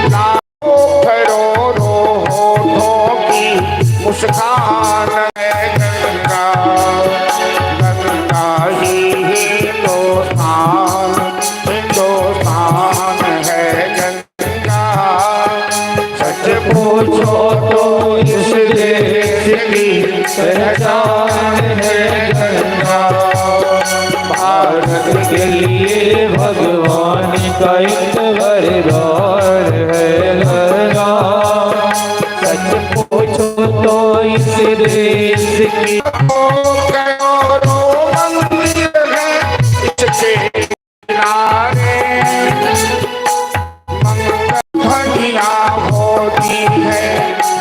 लाखों करोड़ों होठों की मुस्कान है गंगा। गंगा ही हिंदुस्तान, हिंदुस्तान है गंगा। सच पूछो तो इस देश की पहचान है गंगा। भारत के लिए भगवान का एक वरदान है गंगा। सच पूछो तो इस देश की करोड़ों मंदिर है इसके किनारे, मंगल ध्वनियाँ होती है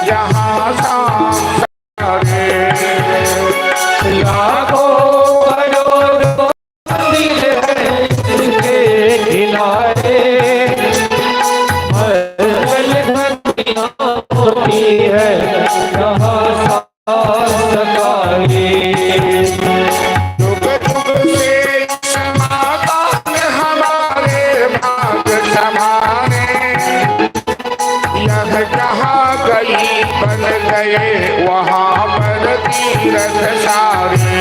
जहाँ शाम सारे। लाखों करोड़ों मंदिर है इसके किनारे, मंगल ध्वनियाँ होती है जहाँ सारे। जुग जुग से इस माता ने हमारे भाग संवारे। यह जहाँ गई बन गए वहाँ पर तीरथ सारे।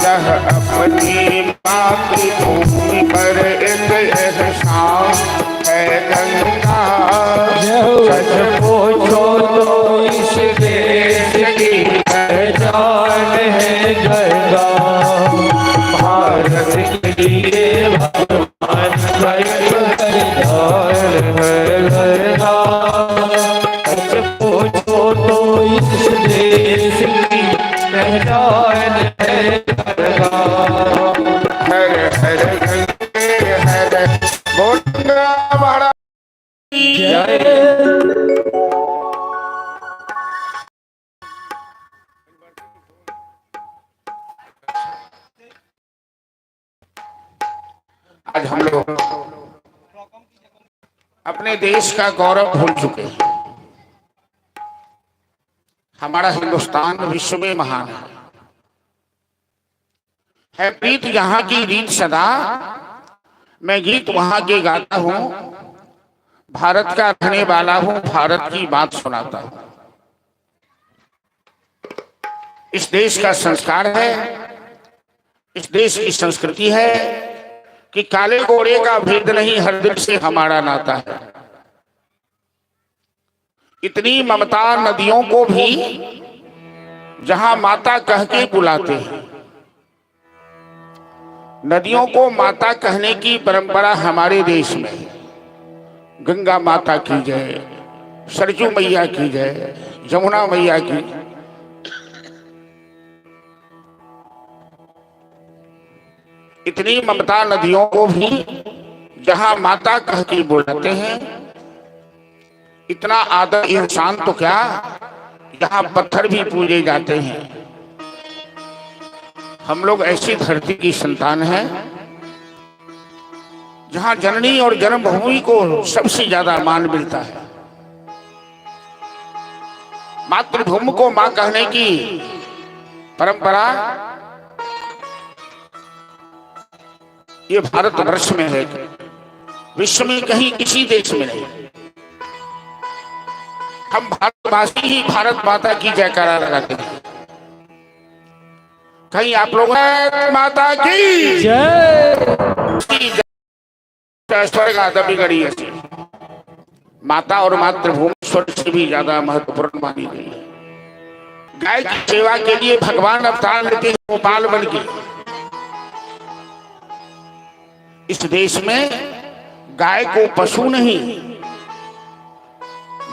यह अपनी मातृभूमि पर एक एहसान है गंगा। सच पूछो तो इस देश की पहचान है गंगा। भारत के लिए भगवान का एक वरदान है गंगा। सच पूछो तो इस देश की पहचान है गंगा। हर हर गंगे हर, बोल गंगा महाराज। जय। आज हम लोग अपने देश का गौरव भूल चुके हैं। हमारा हिंदुस्तान विश्व में महान है। प्रीत यहाँ की रीत सदा, मैं गीत वहां के गाता हूँ। भारत का रहने वाला हूँ, भारत की बात सुनाता हूँ। इस देश का संस्कार है, इस देश की संस्कृति है कि काले गोरे का भेद नहीं, हर दिल से हमारा नाता है। इतनी ममता नदियों को भी जहां माता कह के बुलाते हैं। नदियों को माता कहने की परंपरा हमारे देश में है। गंगा माता की जय, सरजू मैया की जय, जमुना मैया की। इतनी ममता नदियों को भी जहां माता कह के बुलाते हैं, इतना आदर इंसान तो क्या, जहां पत्थर भी पूजे जाते हैं। हम लोग ऐसी धरती की संतान हैं जहां जननी और जन्मभूमि को सबसे ज्यादा मान मिलता है। मातृभूमि को मां कहने की परंपरा ये भारतवर्ष में है, विश्व में कहीं किसी देश में नहीं। हम भारतवासी ही भारत माता की जयकारा लगाते हैं। कहीं आप लोग माता की जय। स्वर्ग गरीयसी। माता और मातृभूमि स्वर्ग से भी ज्यादा महत्वपूर्ण मानी गई है। गाय की सेवा के लिए भगवान अवतार लेते हैं गोपाल बन के। इस देश में गाय को पशु नहीं,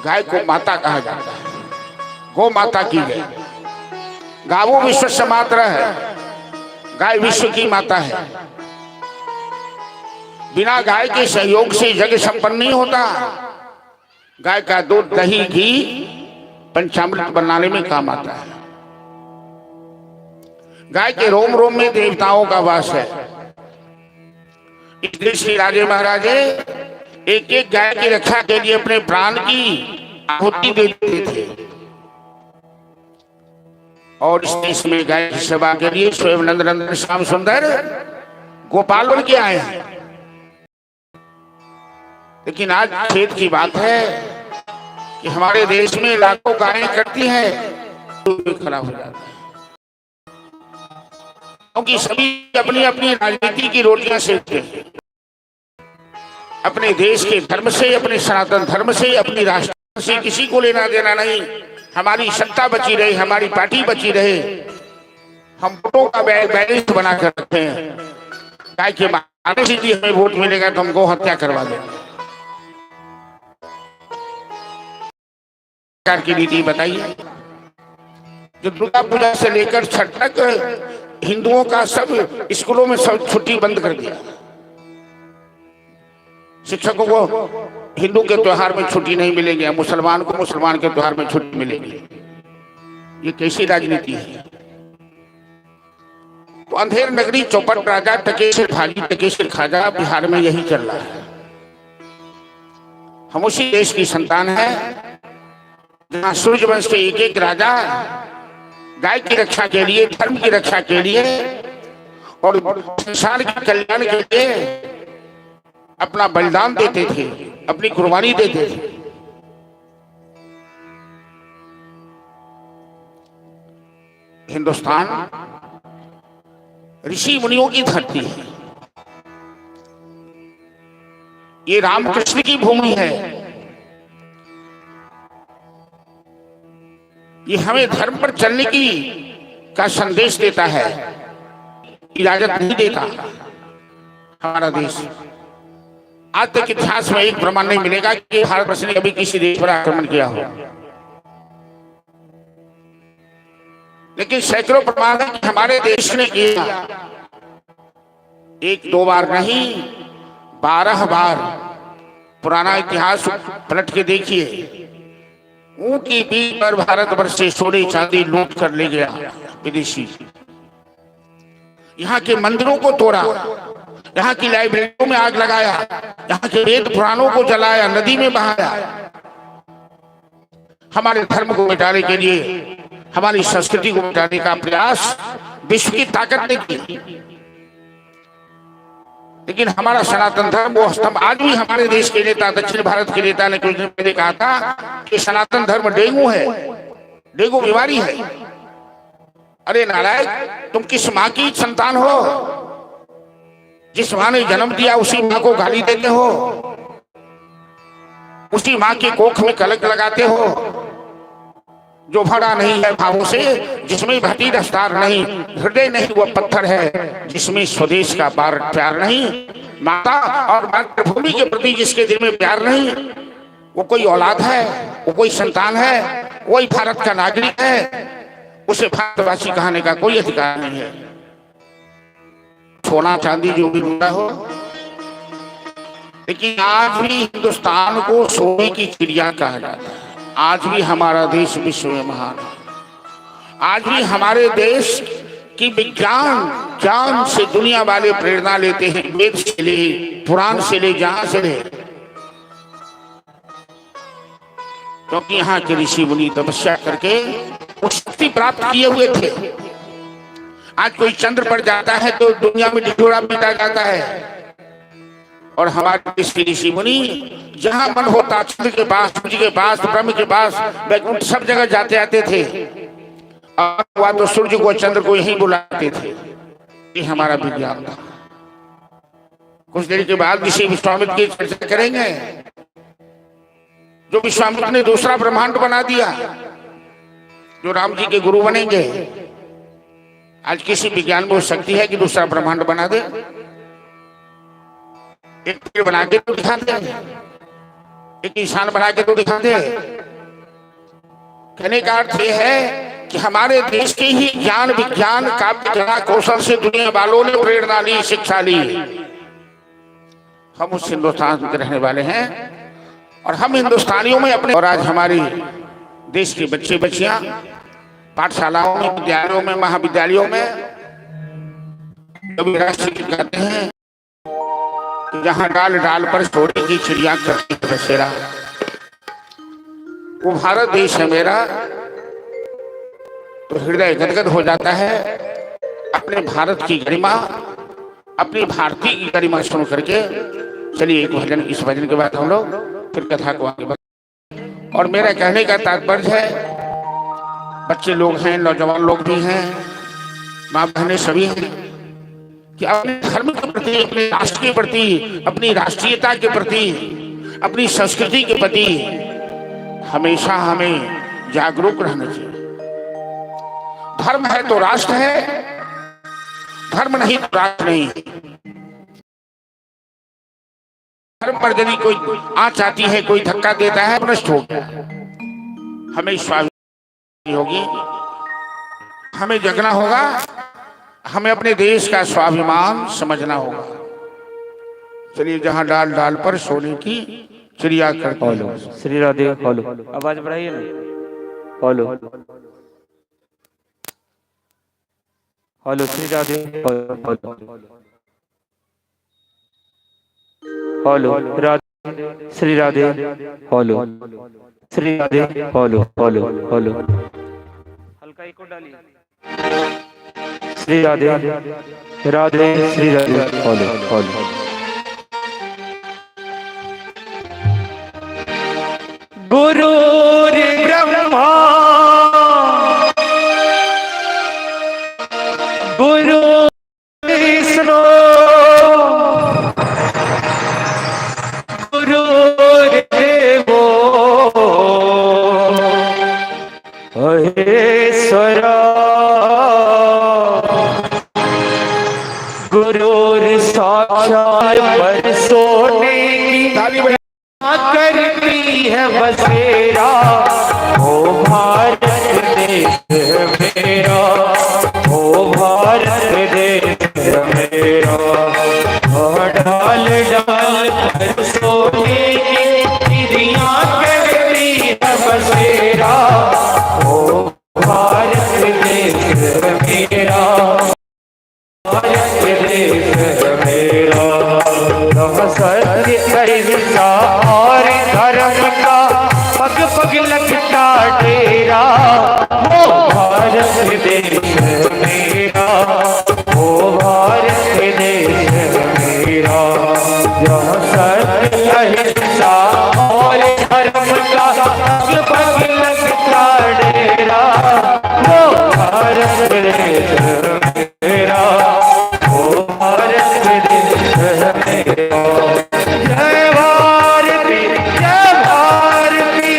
गाय को माता कहा जाता है। गौ माता की जय। गावो विश्वस्य मातरः है, गाय विश्व की माता है। बिना गाय के सहयोग से यज्ञ संपन्न नहीं होता। गाय का दूध, दही, घी पंचामृत बनाने में काम आता है। गाय के रोम रोम में देवताओं का वास है। इस देश के राजे महाराजे एक एक गाय की रक्षा के लिए अपने प्राण की आहुति देते थे और इस देश में गाय की सेवा के लिए स्वयं नंद नंदन श्याम सुंदर गोपाल बन के आए हैं। लेकिन आज खेद की बात है कि हमारे देश में लाखों गायें कटती हैं तो खराब हो जाता है, क्योंकि सभी अपनी अपनी राजनीति की रोटियां सेकते हैं। अपने देश के धर्म से, अपने सनातन धर्म से, अपनी राष्ट्र से किसी को लेना देना नहीं। हमारी सत्ता बची रहे, हमारी पार्टी बची रहे, हम वोटों का बैलेंस बना कर रखे हैं। गाय के मारने से भी हमें वोट मिलेगा तो हम गौ हत्या करवा देंगे। सरकार की नीति बताइए, जो दुर्गा पूजा से लेकर छठ तक हिंदुओं का सब स्कूलों में सब छुट्टी बंद कर दिया। शिक्षकों को हिंदू के त्योहार में छुट्टी नहीं मिलेगी, मुसलमान को मुसलमान के त्योहार में छुट्टी मिलेगी। ये कैसी राजनीति है? तो अंधेर नगरी चौपट राजा, टके सेर भाजी टके सेर खाजा, बिहार में यही चल रहा है। हम उसी देश की संतान है जहां सूर्यवंश के एक एक राजा गाय की रक्षा के लिए, धर्म की रक्षा के लिए और संसार के कल्याण के लिए अपना बलिदान देते थे, अपनी कुर्बानी देते थे। हिंदुस्तान ऋषि मुनियों की धरती है, ये रामकृष्ण की भूमि है। ये हमें धर्म पर चलने की का संदेश देता है, इजाजत नहीं देता। हमारा देश आज तक इतिहास में एक प्रमाण नहीं मिलेगा कि भारतवर्ष ने कभी किसी देश पर आक्रमण किया हो, लेकिन सैकड़ों प्रमाण है कि हमारे देश ने किया। एक दो बार नहीं, 12 बार। पुराना इतिहास पलट के देखिए। ऊँची पीठ पर भारतवर्ष से सोने चांदी लूट कर ले गया विदेशी। यहाँ के मंदिरों को तोड़ा, यहाँ की लाइब्रेरियों में आग लगाया, यहाँ के वेद पुराणों को जलाया, नदी में बहाया। हमारे धर्म को मिटाने के लिए, हमारी संस्कृति को मिटाने का प्रयास विश्व की ताकत ने की। लेकिन हमारा सनातन धर्म वो स्तंभ आज भी हमारे देश के नेता, दक्षिण भारत के नेता ने कुछ दिन पहले कहा था कि सनातन धर्म डेंगू है, डेंगू बीमारी है। अरे नालायक, तुम किस माँ की संतान हो? जिस माँ ने जन्म दिया उसी माँ को गाली देते हो, उसी माँ के कोख में कलंक लगाते हो। जो भरा नहीं है भावों से, जिसमें भटी दस्तार नहीं, हृदय नहीं वो पत्थर है, जिसमें स्वदेश का बार प्यार नहीं, माता और मातृभूमि के प्रति जिसके दिल में प्यार नहीं, वो कोई औलाद है, वो कोई संतान है, वही भारत का नागरिक है, उसे भारतवासी कहने का कोई अधिकार नहीं है। सोना चांदी जो भी मिला हो, लेकिन आज भी हिंदुस्तान को सोने की चिड़िया कहा जाता है। आज भी हमारा देश विश्व में महान है। आज भी हमारे देश की विज्ञान ज्ञान से दुनिया वाले प्रेरणा लेते हैं, वेद से ले, पुराण से ले, जहां से ले, क्योंकि यहाँ के ऋषि मुनि तपस्या करके वो शक्ति प्राप्त किए हुए थे। आज कोई चंद्र पर जाता है तो दुनिया में ढिढोरा पीटा जाता है, और हमारे देश के ऋषि मुनि जहां मन होता चंद्र के पास, सूर्य के पास, ब्रह्म के पास, वैकुंठ सब जगह जाते आते थे। और हुआ तो सूर्य को, चंद्र को यही बुलाते थे। ये हमारा विज्ञान था। कुछ देर के बाद ऋषि विश्वामित्र की चर्चा करेंगे, जो विश्वामित्र ने दूसरा ब्रह्मांड बना दिया, जो राम जी के गुरु बनेंगे। आज किसी विज्ञान में वो शक्ति है कि दूसरा ब्रह्मांड बना दे? एक पेड़ बना के तो दिखा दे, एक इंसान बना के तो दिखा दे। कहने का अर्थ यह है कि हमारे देश के ही ज्ञान विज्ञान काव्य कला कौशल से दुनिया वालों ने प्रेरणा ली, शिक्षा ली। हम उस हिंदुस्तान के रहने वाले हैं और हम हिंदुस्तानियों में अपने, और आज हमारी देश के बच्चे बच्चियां पाठशालाओं में, विद्यालयों में, महाविद्यालयों में कभी राष्ट्र गीत गाते हैं, जहां डाल डाल पर सोने की चिड़िया करती है बसेरा, वो भारत देश है मेरा, तो हृदय गदगद हो जाता है अपने भारत की गरिमा, अपनी भारतीय की गरिमा सुन करके। चलिए एक भजन, इस भजन के बाद हम लोग फिर कथा को आगे बढ़। और मेरा कहने का तात्पर्य है, बच्चे लोग हैं, नौजवान लोग भी हैं, माँ बहनें सभी हैं, कि अपने धर्म के प्रति, अपने राष्ट्र के प्रति, अपनी राष्ट्रीयता के प्रति, अपनी संस्कृति के प्रति हमेशा हमें जागरूक रहना चाहिए। धर्म है तो राष्ट्र है, धर्म नहीं तो राष्ट्र नहीं। धर्म पर यदि कोई आंच आती है, कोई धक्का देता है, भ्रष्ट हो गया। हमें स्वाभिमान होगी, हमें जगना होगा, हमें अपने देश का स्वाभिमान समझना होगा। चलिए, जहां डाल डाल पर सोने की चिड़िया करती हेलो है। श्री राधे। हेलो, आवाज बढ़ाइए ना। Hello hello Shri Radhe. Hello hello Radhe, Shri Radhe. Hello Shri Radhe. Hello hello hello, हल्का इको डालिए। श्री राधे राधे, श्री राधे। Hello hello. गुरु ब्रह्मा गुरु विष्णु गुरु देवो महेश्वरा, गुरुर साक्षात पर सोने की ताली बजा। करती है बसेरा, ओ भारत देश मेरा, ओ भारत देश मेरा। ओ डाल डाल पर सोने की चिड़िया करती है बसेरा, ओ भारत देश मेरा, भारत देश मेरा। सत्य अहिंसा और धर्म का पग पग लगता डेरा, वो भारत देश मेरा, वो भारत देश मेरा। जहाँ सत्य अहिंसा और धर्म का पग पग लगता डेरा, वो भारत देश मेरा, वो भारत देश मेरा। जय भारती, जय भारती।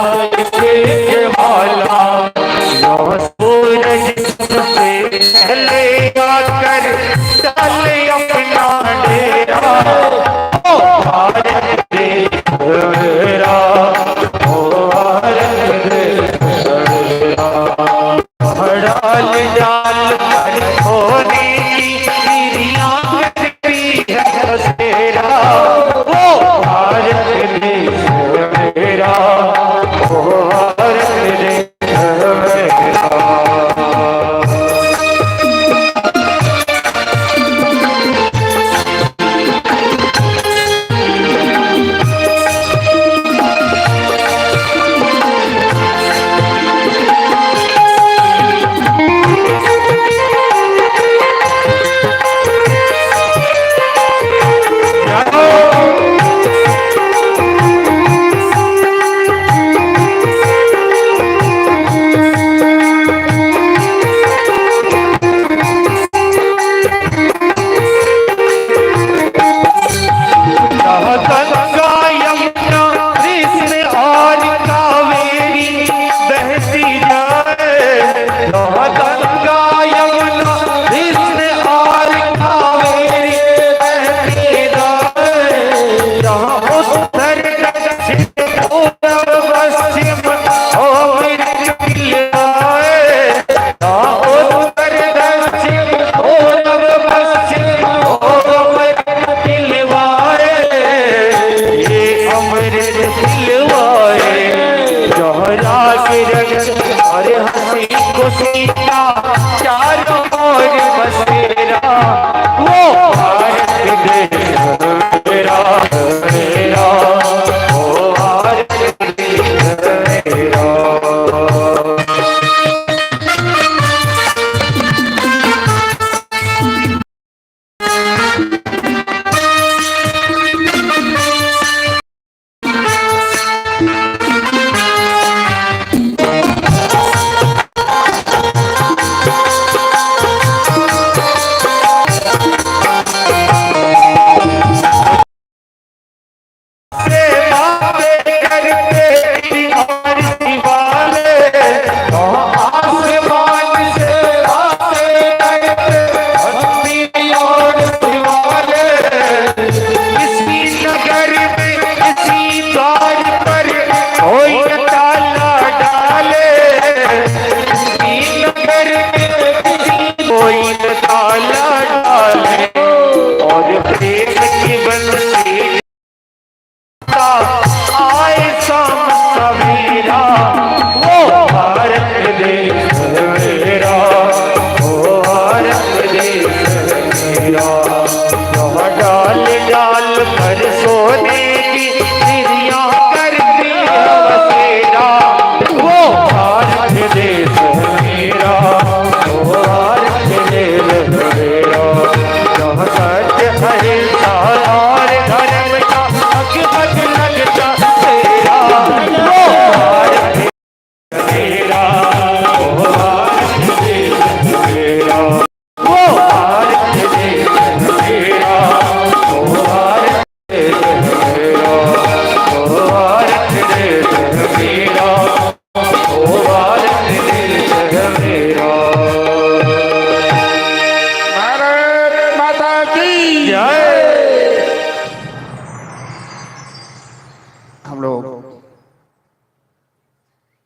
एक ज्वाला। जो सूरज सबसे पहले आकर डाले अपना डेरा, ओ भारत देश मेरा, ओ भारत देश मेरा। डाल डाल पर सोने की चिड़िया करती है बसेरा, ओ भारत देश मेरा, ओ भारत देश मेरा। गंगा यमुना कृष्ण और कावेरी बहती जाए, गंगा यमुना कृष्ण और कावेरी बहती जाए। जहाँ उत्तर दक्षिण पूरब पश्चिम हो मिलाए, जहाँ उत्तर दक्षिण पूरब पश्चिम हो दिलवाए, ये अमृत दिलवाए। जहरा के रंग और हंसी खुशी का चारों ओर बसेरा, वो भारत देश मेरा मेरा, वो भारत देश मेरा। से बातें करते और शिवाले, तो आसमान से बातें करते भक्ति और शिवाले। किसी नगर में किसी द्वार पर कोई न ताला डाले, किसी नगर में किसी कोई न ताला डाले। और प्रेम की बंसी आए शाम सवेरा, वो भारत देश मेरा, वो भारत देश मेरा। यहाँ डाल डाल पर सोने की चिड़िया करती है बसेरा, वो भारत देश मेरा, वो भारत देश मेरा। जहाँ सत्य अहिंसा और धर्म का हक हक लगता तेरा, वो भारत मेरा, वो भारत देश मेरा, वो भारत देश मेरा, वो भारत देश मेरा, वो भारत देश मेरा, वो भारत देश मेरा। भारत माता की जय। हम लोग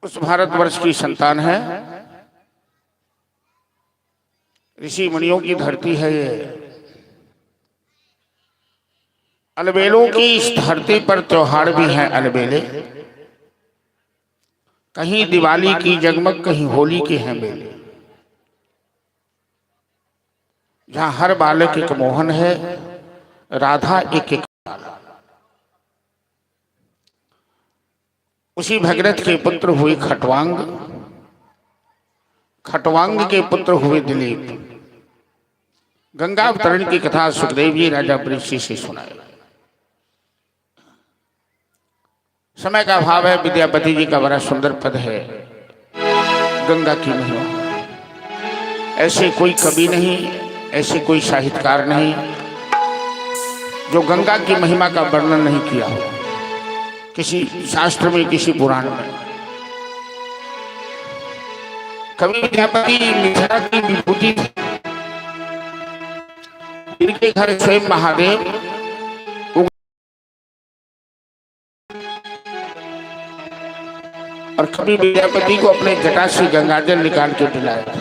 उस भारतवर्ष की संतान है, ऋषि मुनियों की धरती है ये। अलबेलों की इस धरती पर त्योहार भी हैं अलबेले। कहीं दिवाली की जगमग, कहीं होली के हैं मेले। जहां हर बालक एक मोहन है, राधा एक एक। उसी भगीरथ के पुत्र हुए खटवांग, खटवांग के पुत्र हुए दिलीप। गंगा अवतरण की कथा सुखदेव जी राजा परीक्षित से सुनाए। समय का अभाव है, विद्यापति जी का बड़ा सुंदर पद है गंगा की महिमा। ऐसे कोई कवि नहीं, ऐसे कोई साहित्यकार नहीं जो गंगा की महिमा का वर्णन नहीं किया हो किसी शास्त्र में, किसी पुराण में। कवि विद्यापति मिथिला की विभूति थी। इनके घर स्वयं महादेव और कवि विद्यापति को अपने जटा से गंगाजल निकाल के पिलाया था।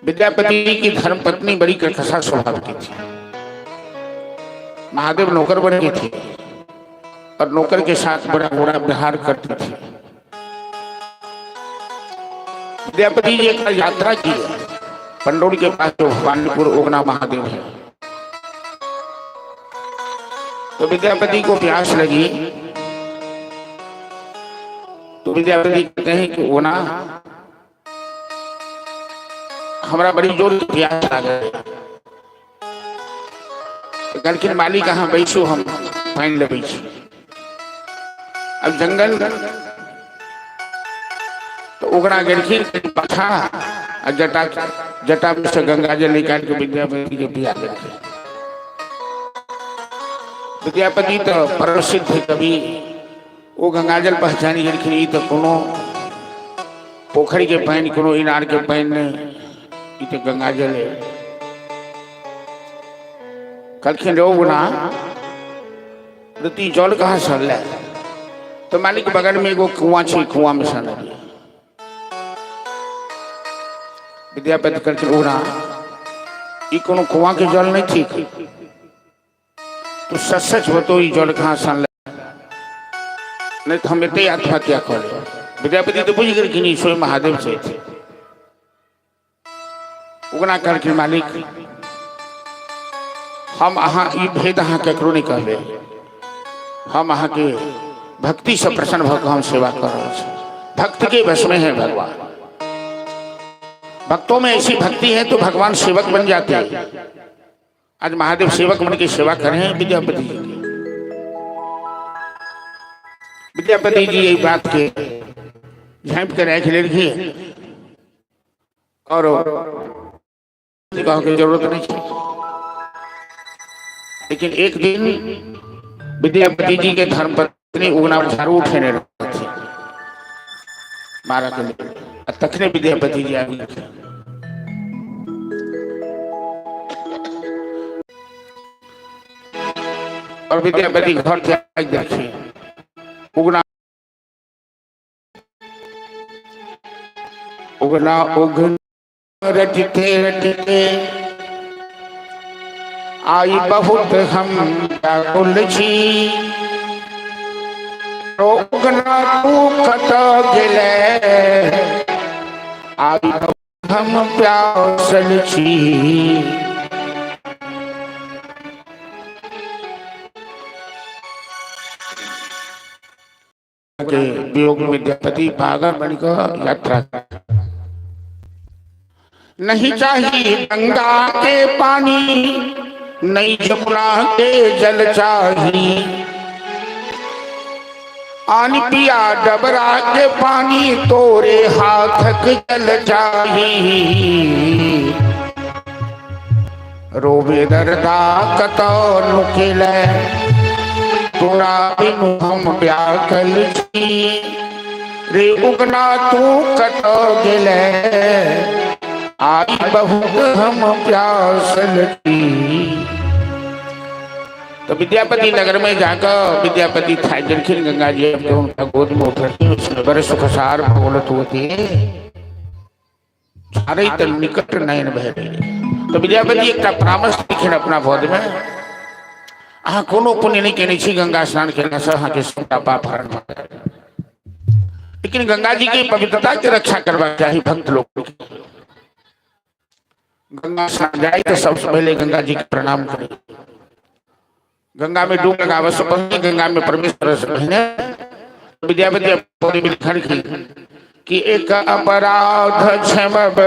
विद्यापति की धर्मपत्नी बड़ी कर्कशा स्वभाव की थी। महादेव नौकर बन गए थे और नौकर के साथ बड़ा बुरा व्यवहार करते थे। विद्यापति जी एक यात्रा की पंडौल के पास जो भवानीपुर उगना महादेव है, तो विद्यापति को प्यास लगी। तो विद्यापति कहते हैं कि उगना, हमरा बड़ी जोर से प्यास लागल। कहलखिन, मालिक, अहाँ बैसू, हम पानि लेबै छी। अब जंगल तो उगना गेलखिन पाछा आ जटा जटा में से गंगा जल निकाल के विद्यापति के पिया देलखिन। विद्यापति तो प्रसिद्ध कवि, ओ गंगाजल पहचानी गेलखिन, ई तो कोनो पोखरि के पानि, कोनो इनार के पानि नहीं, ई तो गंगाजल है। कहलखिन, रो उगना, रति जल कहाँ से अनलै? तो मालिक, बगल में एगो कुआं छै, कुआं में से अनलियै। विद्यापति कहलखिन, उगना, ई कोनो कुआं के जल नहीं ठीक, तू सच सच बतो, ई जल कहाँ से अनलै, नहीं तो हम एते आत्महत्या कर लेब। विद्यापति तो बुझि गेलखिन ई स्वयं महादेव छथि। उगना कहलखिन, मालिक, हम अहाँ ई भेद अहाँ केकरो नहीं कहबै। हम अहाँके भक्ति से प्रसन्न भऽ कऽ हम सेवा कर रहल छी। भक्त के वश में है भगवान। भक्तों में ऐसी भक्ति है तो भगवान सेवक बन जाते हैं। आज महादेव सेवक बन के सेवा कर रहे हैं विद्यापति जी की। विद्यापति जी यही बात के झाँप के राखि लेलखिन और कह के जरूरत नहीं है। लेकिन एक दिन विद्यापति जी के धर्मपत्नी उगना झाड़ू उठेने रहथिन मारा के लिए, आ तखने विद्यापति जी आबि गेलखिन और विद्यापति घर त्याग देलखिन। उगना उगना उगना रटते रटते आई बहुत हम व्याकुल छी, उगना तू कत गेले, आई बहुत हम प्यासल छी। के वियोग में विद्यापति पागल बनकर यात्रा नहीं चाहिए। गंगा के पानी नहीं, जमुना के जल चाहिए, आन पिया डबरा के पानी, तोरे हाथक जल चाहिए। रोबे दरदा कतौ नुकेले, तोरा बिनु हम व्याकुल छी, रे उगना तू कतौ गेले, आई बहुत हम प्यासल छी। तो विद्यापति नगर में जाकर विद्यापति थाकि गेलखिन। गंगा जी अब उनका गोद में उठलखिन। उसमें बड़े सुखसार भगवत होते सारे त निकट नयन भय। तो विद्यापति एकटा परामर्श लिखिन अपना बोध में, अहाँ कोनो पुण्य नहीं केने छी, गंगा स्नान केला से अहाँके सबटा पाप हरण भऽ जायत। लेकिन गंगा जी के पवित्रता के रक्षा करबाक चाही भक्त लोग के। गंगा स्नान जाए तो सबसे पहले गंगा जी के प्रणाम करी। गंगा में डूब लगावे से पहले, गंगा में प्रवेश करे से पहले विद्यापति पौधे में लिखल कि एक अपराध क्षमब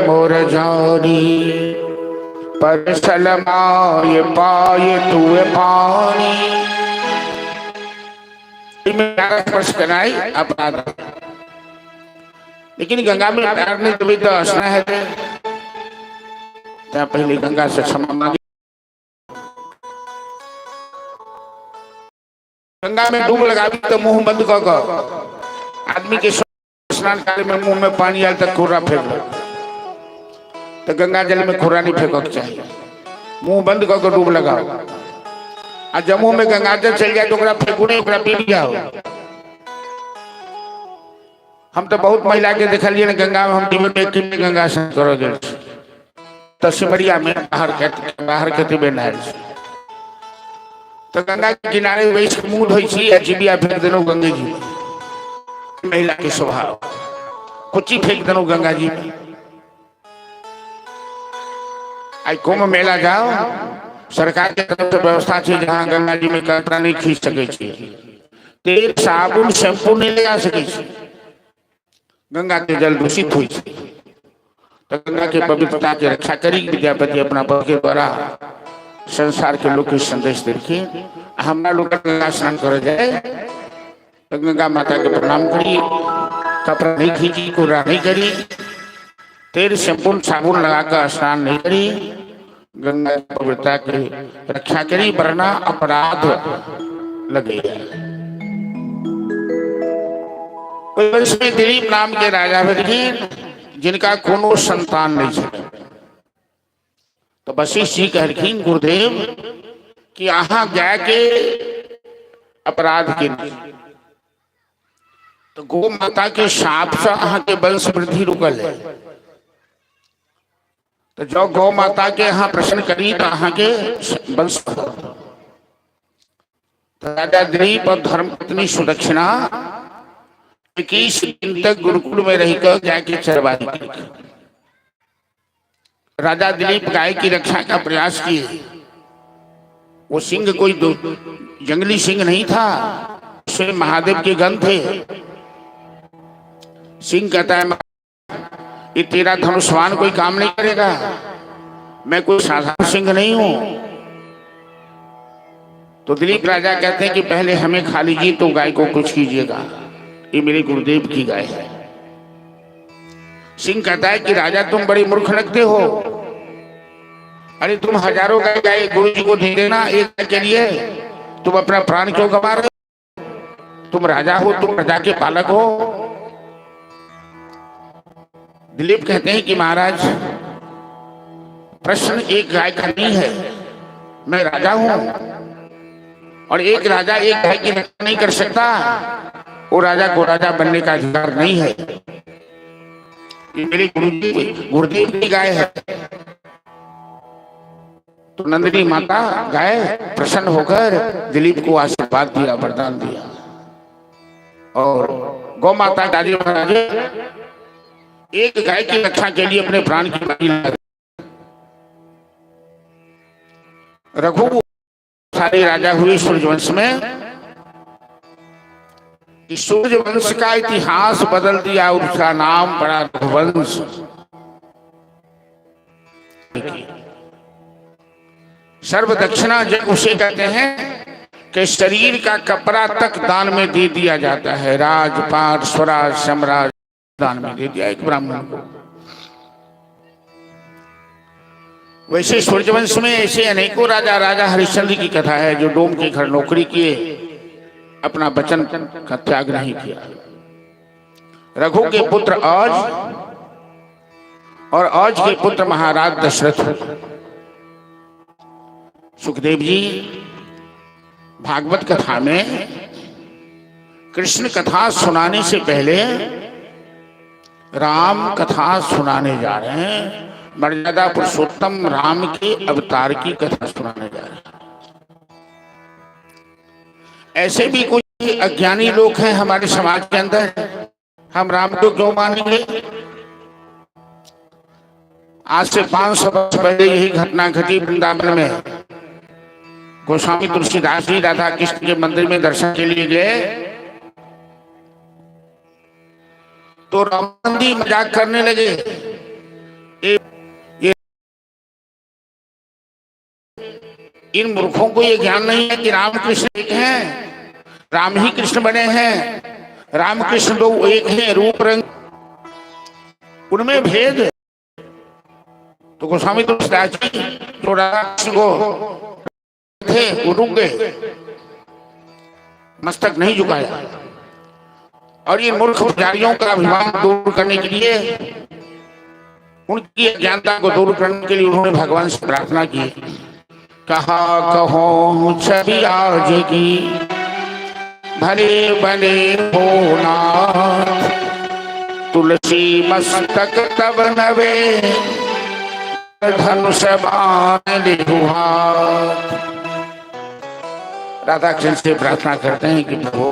मोर जानी, परसल my पाय तुए पानी। में प्यार स्पर्श कराई अपराध, लेकिन गंगा में प्यार नहीं तभी तो हंसना है। त्या पहले गंगा से क्षमा मांगी। गंगा में डूब लगाबी तो मुंह बंद कऽ कऽ आदमी के स्नान करे में मुंह में पानी आयल तऽ खुर्रा फेंकलक, तऽ गंगा जल में खुर्रा नहीं फेंकक चाही। मुंह बंद कऽ के डूब लगाओ, आ जब मुंह में गंगा जल चलि जाए तो ओकरा फेंकू नहीं, ओकरा पी जाओ। हम तो बहुत महिला के देखलिए ने गंगा में, हम जीवन में एक दिन गंगा स्नान करऽ गेल छी तऽ सिमरिया में बाहर के नहायल छी, तऽ गंगा के किनारे बैस के मुंह धोइ छी आ जिबिया फेंक देलहुँ गंगे जी। महिला के स्वभाव, कुची फेंक देलहुँ गंगा जी में। आई कुंभ मेला जाओ, सरकार के तरफ से व्यवस्था छै जहाँ गंगा जी में कपड़ा नहीं खींच सकै छी, तेल साबुन शैम्पू नहीं लगा सकै छी, गंगा के जल दूषित होइ छै। तो गंगा के पवित्रता के रक्षा करी विद्यापति अपना पद के द्वारा संसार के लोग के संदेश देलखिन। हमरा लोग गंगा स्नान करे जाए तो गंगा माता के प्रणाम करी, कपड़ा नहीं खींची, कुरा नहीं करी, तेल शैम्पू साबुन लगाकर स्नान नहीं करी, गंगा की पवित्रता के रक्षा करी, वरना अपराध लगे। वंश में दिलीप नाम के राजा भेलखिन जिनका कोनो संतान नहीं छल। तो वशिष्ठ जी कहलखिन गुरुदेव कि अहाँ गाय के अपराध के, तो गो माता के शाप से अहाँ के वंश वृद्धि रुकल है, तो जो गौ माता के अहाँ प्रश्न करी तो अहाँ के वंश। तो राजा दिलीप और धर्मपत्नी सुदक्षिणा 21 दिन तक गुरुकुल में रहकर गाय की चरवाही की। राजा दिलीप गाय की रक्षा का प्रयास किए। वो सिंह कोई जंगली सिंह नहीं था, स्वयं महादेव के गण थे। सिंह कहता है ये तेरा धनुष्वान कोई काम नहीं करेगा, मैं कोई साधारण सिंह नहीं हूं। तो दिलीप राजा कहते हैं कि पहले हमें खा लीजिए तो गाय को कुछ कीजिएगा, ये मेरे गुरुदेव की गाय है। सिंह कहता है कि राजा तुम बड़ी मूर्ख लगते हो, अरे तुम हजारों गाय गाय गुरु जी को दे देना, एक गाय के लिए तुम अपना प्राण क्यों गंवा रहे हो? तुम राजा हो, तुम प्रजा के पालक हो। दिलीप कहते हैं कि महाराज प्रश्न एक गाय का नहीं है, मैं राजा हूं और एक राजा एक गाय की रक्षा नहीं कर सकता, वो राजा को राजा बनने का अधिकार नहीं है। ये मेरे गुरुजी गुरुदेव की गाय है। तो नंदिनी माता गाय प्रसन्न होकर दिलीप को आशीर्वाद दिया, वरदान दिया और गौ माता दादी महाराज एक गाय की रक्षा के लिए अपने प्राण की बलि लगा। रघु सारे राजा हुए सूर्यवंश में, कि सूर्यवंश का इतिहास बदल दिया, उसका नाम पड़ा रघुवंश। सर्वदक्षिणा जग उसे कहते हैं कि शरीर का कपड़ा तक दान में दे दिया जाता है, राजपाट स्वराज साम्राज्य दान में दे दिया एक ब्राह्मण को। वैसे सूर्यवंश में ऐसे अनेकों राजा, राजा हरिश्चंद्र की कथा है जो डोम के घर नौकरी किए, अपना वचन का त्याग नहीं किया। रघु के पुत्र औज और औज के पुत्र महाराज दशरथ। सुखदेव जी भागवत कथा में कृष्ण कथा सुनाने से पहले राम कथा सुनाने जा रहे हैं। मर्यादा पुरुषोत्तम राम के अवतार की कथा सुनाने जा रहे हैं। ऐसे भी कुछ अज्ञानी लोग हैं हमारे समाज के अंदर, हम राम को क्यों मानेंगे? आज से 500 वर्ष पहले यही घटना घटी वृंदावन में। गोस्वामी तुलसीदास जी राधा कृष्ण के मंदिर में दर्शन के लिए गए तो रामानंदी मजाक करने लगे, ये इन मूर्खों को ये ज्ञान नहीं है कि राम कृष्ण एक हैं, राम ही कृष्ण बने हैं, राम कृष्ण दो एक हैं, रूप रंग उनमें भेद। तो गोस्वामी तुलसीदास जी जो राधा कृष्ण को थे वो रुक गए, मस्तक नहीं झुकाया। और ये मूर्ख पुजारियों का अभिमान दूर करने के लिए, उनकी अज्ञानता को दूर करने के लिए उन्होंने भगवान से प्रार्थना की। कहा कहो छवि आज की, भले बने हो नाथ, तुलसी मस्तक तब नवे, धनुष बाण लिहु हाथ। राधा कृष्ण से प्रार्थना करते हैं कि प्रभु,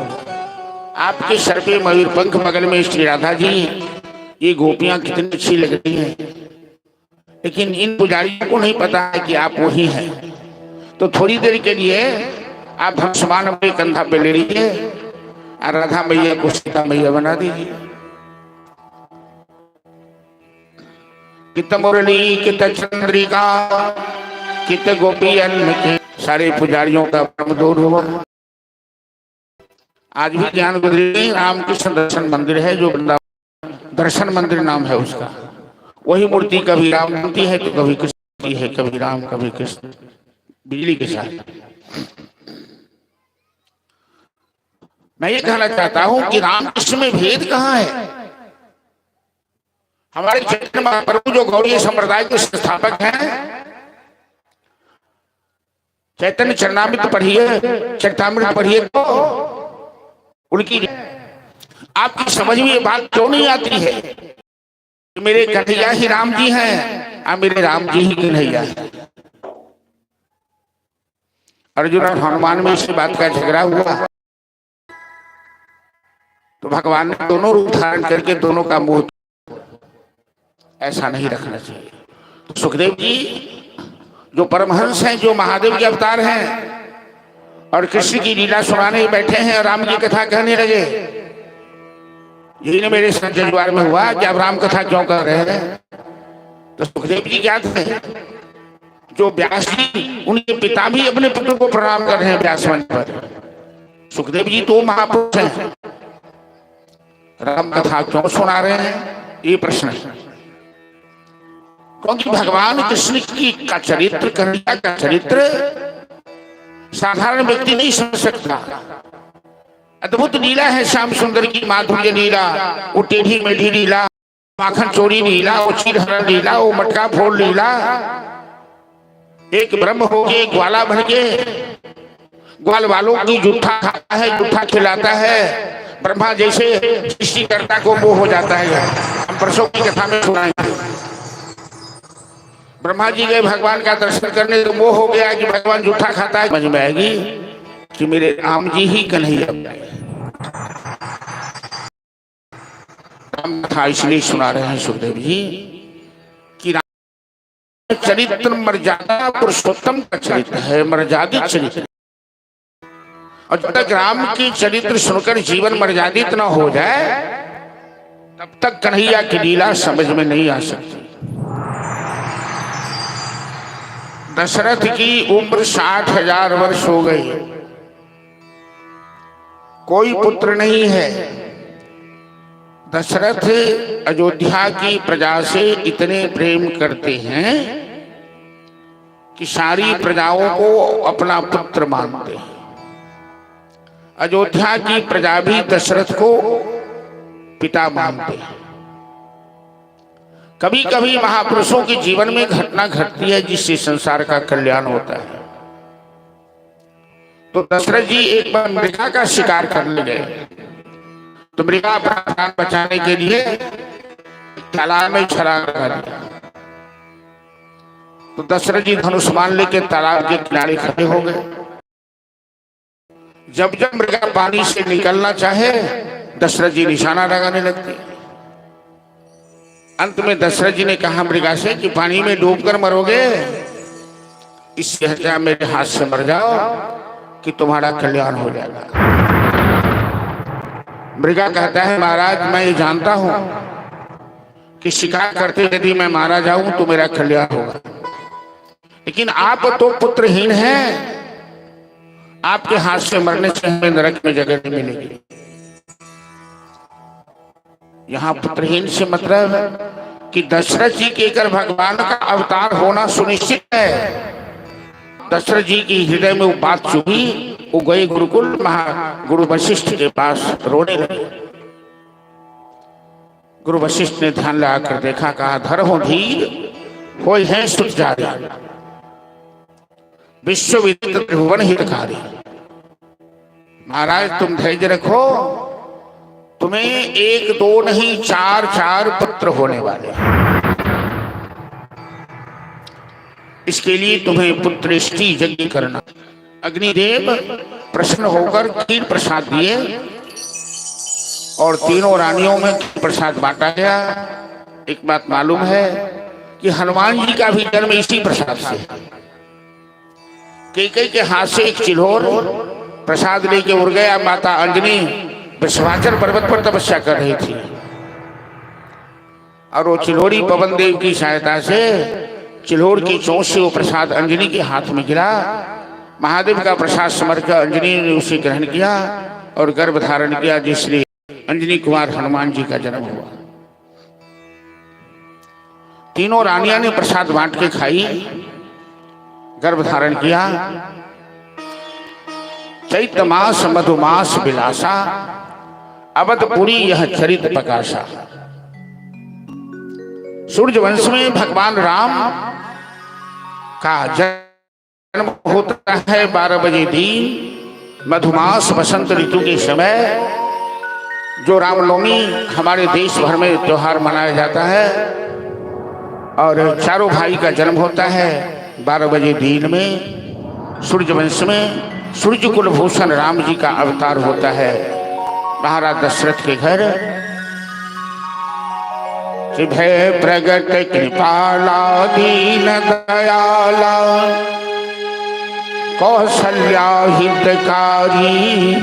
आपके सर पे मयूर पंख, बगल में श्री राधा जी, ये गोपियां कितनी अच्छी लग रही हैं, लेकिन इन पुजारियों को नहीं पता है कि आप वही हैं। तो थोड़ी देर के लिए आप धनुष बाण अपने कंधा पे ले लीजिए और राधा मैया को सीता मैया बना दीजिए। कित मुरली कित चंद्रिका कित गोपियन के, सारे पुजारियों का भ्रम दूर हुआ। आज भी ज्ञान गुजरी रामकृष्ण दर्शन मंदिर है, जो वृंदावन दर्शन मंदिर नाम है उसका, वही मूर्ति कभी राम बनती है तो कभी कृष्ण बनती है, कभी राम कभी कृष्ण, बिजली के साथ। मैं ये कहना चाहता हूं कि राम कृष्ण में भेद कहाँ है? हमारे चैतन्य महाप्रभु जो गौड़ीय संप्रदाय के संस्थापक हैं, चैतन्य चरणामृत पढ़िए, चरितामृत पढ़िए, तो उनकी आपकी समझ में ये बात क्यों नहीं आती है कि मेरे कन्हैया ही राम जी हैं और मेरे राम जी ही कन्हैया हैं। अर्जुन और हनुमान में इसी बात का झगड़ा हुआ तो भगवान ने दोनों रूप धारण करके दोनों का मुंह, ऐसा नहीं रखना चाहिए। तो सुखदेव जी जो परमहंस हैं, जो महादेव के अवतार हैं और कृष्ण की लीला सुनाने बैठे हैं और राम की कथा कहने लगे। यही ने मेरे साथ जजुआर में हुआ कि आप राम कथा क्यों कर रहे हैं? तो सुखदेव जी क्या थे? जो व्यास जी, उनके पिता भी अपने पुत्र को प्रणाम कर रहे हैं व्यास मंच पर। सुखदेव जी तो महापुरुष हैं, राम कथा क्यों सुना रहे हैं? ये प्रश्न है। क्योंकि भगवान कृष्ण की का चरित्र, कन्हैया का चरित्र साधारण व्यक्ति नहीं समझ सकता। अद्भुत लीला है श्याम सुंदर की माधुर्य लीला, वो टेढ़ी मेढ़ी लीला, माखन चोरी लीला, वो चीरहरण लीला, वो मटका फोड़ लीला। एक ब्रह्म हो के ग्वाला बन के ग्वाल वालों की जूठा खाता है, जूठा खिलाता है। ब्रह्मा जैसे सृष्टिकर्ता को मोह हो जाता है। हम परसों की कथा में सुनाएंगे। ब्रह्मा जी गए भगवान का दर्शन करने तो मोह हो गया कि भगवान जूठा खाता है। समझ में आएगी कि मेरे राम जी ही कन्हैया। राम कथा इसलिए सुना रहे हैं सुखदेव जी कि राम चरित्र मर्यादा पुरुषोत्तम का चरित्र है, मर्यादित चरित्र। और जब तक राम की चरित्र सुनकर जीवन मर्यादित न हो जाए तब तक कन्हैया की लीला समझ में नहीं आ सकती। दशरथ की उम्र 60,000 वर्ष हो गई, कोई पुत्र नहीं है। दशरथ अयोध्या की प्रजा से इतने प्रेम करते हैं कि सारी प्रजाओं को अपना पुत्र मानते हैं। अयोध्या की प्रजा भी दशरथ को पिता मानते हैं। कभी कभी महापुरुषों के जीवन में घटना घटती है जिससे संसार का कल्याण होता है। तो दशरथ जी एक बार मृगा का शिकार करने गए तो मृगा अपना प्राण बचाने के लिए तालाब में छलांग लगा दिया। तो दशरथ जी धनुष बाण लेके तालाब के किनारे खड़े हो गए। जब जब मृगा पानी से निकलना चाहे दशरथ जी निशाना लगाने लगते। अंत में दशरथ जी ने कहा मृगा से कि पानी में डूबकर मरोगे, इससे अच्छा मेरे हाथ से मर जाओ कि तुम्हारा कल्याण हो जाएगा। मृगा कहता है महाराज मैं ये जानता हूं कि शिकार करते यदि मैं मारा जाऊं तो मेरा कल्याण होगा, लेकिन आप तो पुत्रहीन हैं, आपके हाथ से मरने से हमें नरक में जगह नहीं मिलेगी। यहाँ पुत्रहीन से मतलब कि दशरथ जी के कर भगवान का अवतार होना सुनिश्चित है। दशरथ जी की हृदय में वो बात चुभी, वो गए गुरुकुल महा गुरु वशिष्ठ के पास रोने लगे। गुरु वशिष्ठ ने ध्यान लगाकर देखा, कहा धर हो धीर हो है सुत जारी, विश्व विदित त्रिभुवन हितकारी। महाराज तुम धैर्य रखो, तुम्हें एक दो नहीं चार चार पुत्र होने वाले हैं। इसके लिए तुम्हें पुत्रेष्टि यज्ञ करना। अग्निदेव प्रसन्न होकर खीर प्रसाद दिए और तीनों रानियों में प्रसाद बांटा गया। एक बात मालूम है कि हनुमान जी का भी जन्म इसी प्रसाद से है। कैकेयी के हाथ से एक चिल्होर प्रसाद लेके उड़ गया। माता अंजनी विश्वाचल पर्वत पर तपस्या कर रही थी और वो चिल्होरी पवन देव की सहायता से चिल्होर की चोंच से वो प्रसाद अंजनी के हाथ में गिरा। महादेव का प्रसाद समझकर अंजनी ने उसे ग्रहण किया और गर्भ धारण किया, जिसलिए अंजनी कुमार हनुमान जी का जन्म हुआ। तीनों रानियां ने प्रसाद बांट के खाई, गर्भ धारण किया। चैत्र मास मधुमास बिलासा, अवधपुरी यह चरित प्रकाशा। सूर्य वंश में भगवान राम का जन्म होता है 12 बजे दिन, मधुमास बसंत ऋतु के समय, जो रामनवमी हमारे देश भर में त्योहार मनाया जाता है। और चारों भाई का जन्म होता है 12 बजे दिन में, सूर्य वंश में सूर्य कुलभूषण राम जी का अवतार होता है महाराज दशरथ के घर। भय प्रगट कृपाला दीन दयाला, कौशल्या हितकारी,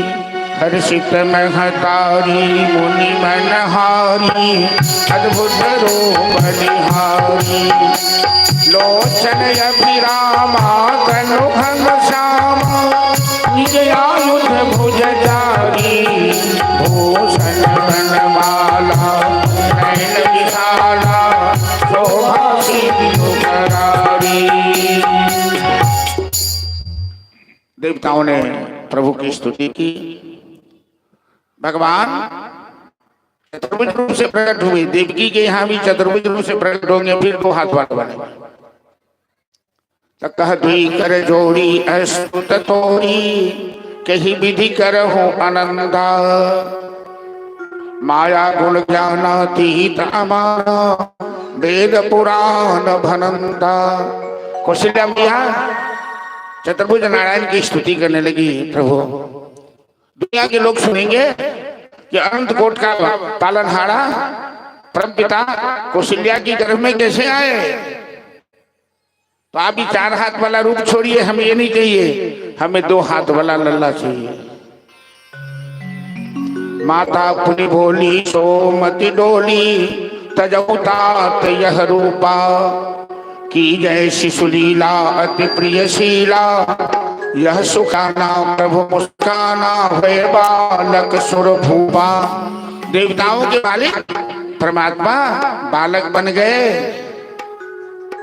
हर्षित महतारी, मुनि मनहारी, अद्भुत रूप निहारी। लोचन अभिरामा, तनु घन श्यामा, निज आयुध भुज चारी, भूषण बनमाला, नयन विशाला, शोभा सिंधु करारी। देवताओं ने प्रभु की स्तुति की। भगवान चतुर्भुज रूप से प्रकट हुए। देवकी के यहाँ भी चतुर्भुज रूप से प्रकट होंगे, फिर दो हाथ वाले बनेंगे। तो कह दुई कर जोड़ी अस्तुत तोरी, कही विधि करहु आनंदा। माया गुण ज्ञानातीत अमाना, वेद पुराण भनंदा। कौशल्या मैया चतुर्भुज नारायण की स्तुति करने लगी। प्रभु, दुनिया के लोग सुनेंगे कि अनंत कोट का पालनहारा परम पिता कौशल्या की गर्भ में कैसे आए? तो आप भी चार हाथ वाला रूप छोड़िए, हमें ये नहीं चाहिए, हमें दो हाथ वाला लल्ला चाहिए। माता पुनि बोली सोमति डोली, तजऊ तात यह रूपा। की जय शिशु लीला अति प्रिय शीला, यह सुखाना प्रभु मुस्काना, भय बालक सुर भूपा। देवताओं के मालिक परमात्मा बालक बन गए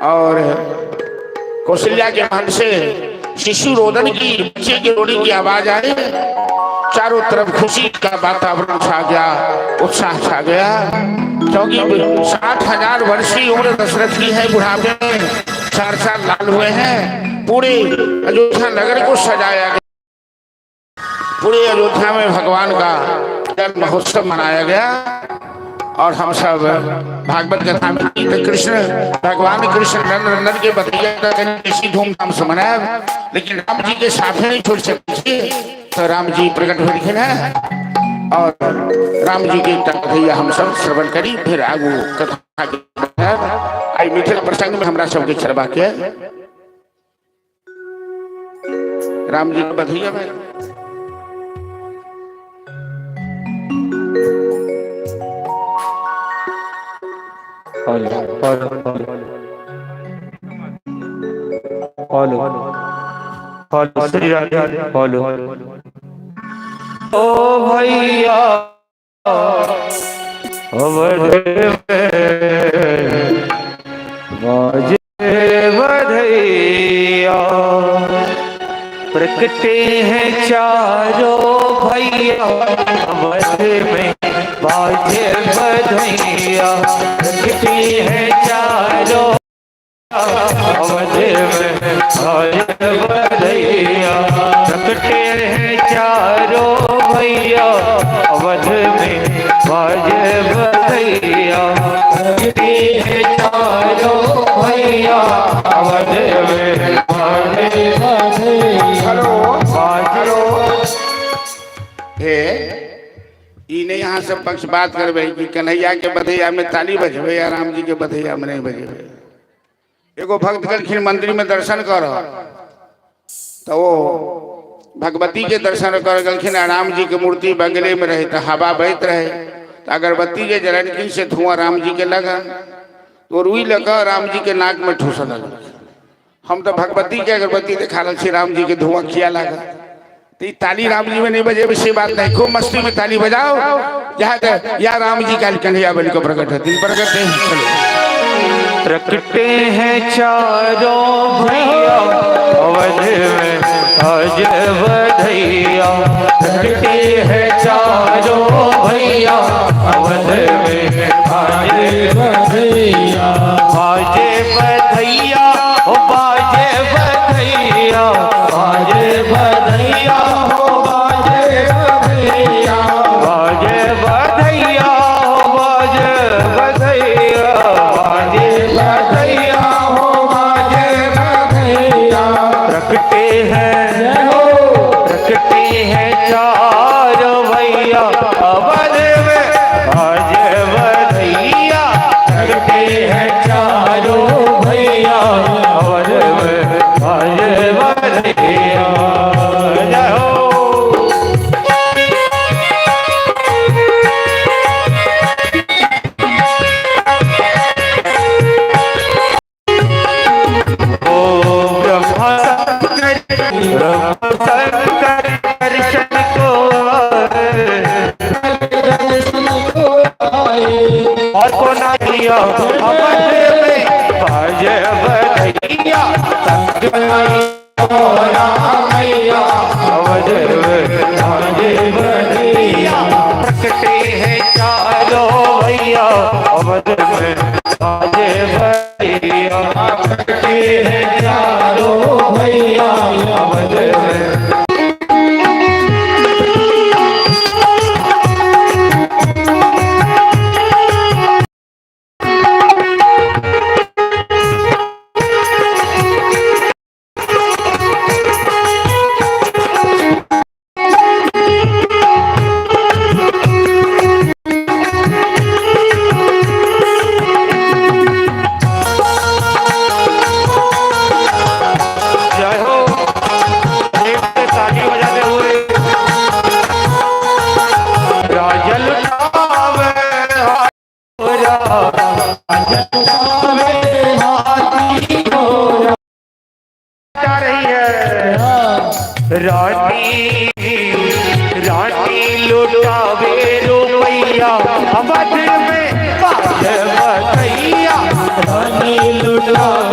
और कौशल्या के मन से शिशु रोदन की, बच्चे के रोने की आवाज आई। चारों तरफ खुशी का वातावरण छा गया, उत्साह छा गया, क्योंकि 60,000 वर्ष की उम्र दशरथ की है। बुढ़ापे में चार चार लाल हुए हैं। पूरे अयोध्या नगर को सजाया गया। पूरे अयोध्या में भगवान का जन्म महोत्सव मनाया गया और हम सब भागवत कथा में तो कृष्ण भगवान कृष्ण नंद नंदन के बतैया इसी धूमधाम से मनाया, लेकिन राम जी के साथ नहीं छोड़ सकते। तो राम जी प्रकट हुए हैं और राम जी के कथैया हम सब श्रवण करी, फिर आगू कथा के आई मिथिला प्रसंग में हमरा सबके चरबा के राम जी के बधैया भाई। Hello hello hello hello, Shri Radhe, hello. ओ भैया, अवध में बाजे बधैया, प्रकटे हैं चारों भैया, अवध में बाजे बधैया, प्रगटे हैं चारों अवध में बाजे बधैया, प्रगटे हैं चारों भैया, अवध में बाजे बधैया, प्रगटे हैं चारों भैया, अवध में बाजे हेलो। बाजे। हे, ई नहीं यहाँ सब पक्ष बात करबे कि कन्हैया के बधैया में ताली बजबे या राम जी के बधैया में नहीं बजेबे। एगो भक्त गेलखिन मंदिर में दर्शन कर, तो वो भगवती के दर्शन कर गेलखिन आ राम जी के मूर्ति बगले में रहे, तो हवा बहत रहे, तो अगरबत्ती जे जलनखिन से धुआं राम जी के लगन, तो रुई लगा राम जी के नाक में ठूस लगल। हम तो भगवती के अगरबत्ती देखा रहल छी, राम जी के धुआं किया लागल? तो ई ताली राम जी में नहीं बजेबे से बात नहीं। खूब मस्ती में ताली बजाओ जहाँ तक या राम जी काल कन्हैया बन के प्रकट हथिन, प्रकट है। चलो। प्रकटे हैं चारों भैया, अवध में आज बधैया, प्रकटे हैं चारों भैया, अवध में आज बधैया। बाजे बधैया, ओ बाजे बधैया, बाजे बधैया, हो बाजे बधैया। बाजे बधैया, हो बाजे बधैया, बाजे बधैया, हो बाजे बधैया। प्रकटे हैं, जय हो। प्रकटे हैं चार भैया, अवध में आज बधैया, प्रकटे हैं चारों भैया, अवध में आज बधैया। जय हो। ओ ब्रह्मा शंकर, ब्रह्मा शंकर दर्शन को आए। दर्शन को आए। और को ना किया अवध में बाजे बधैया, संग रामैया। अवध में बाजे बधैया, प्रकटे हैं चारों भैया, अवध में बाजे बधैया, प्रकटे हैं चारों भैया। अवध में। जय हो। एक से ताली बजाते हुए राजा लुटावे हाथी घोड़ा। जा रही है रानी, रानी लुटावे रुपैया, अवध में बाज बधैया। रानी लुटावे।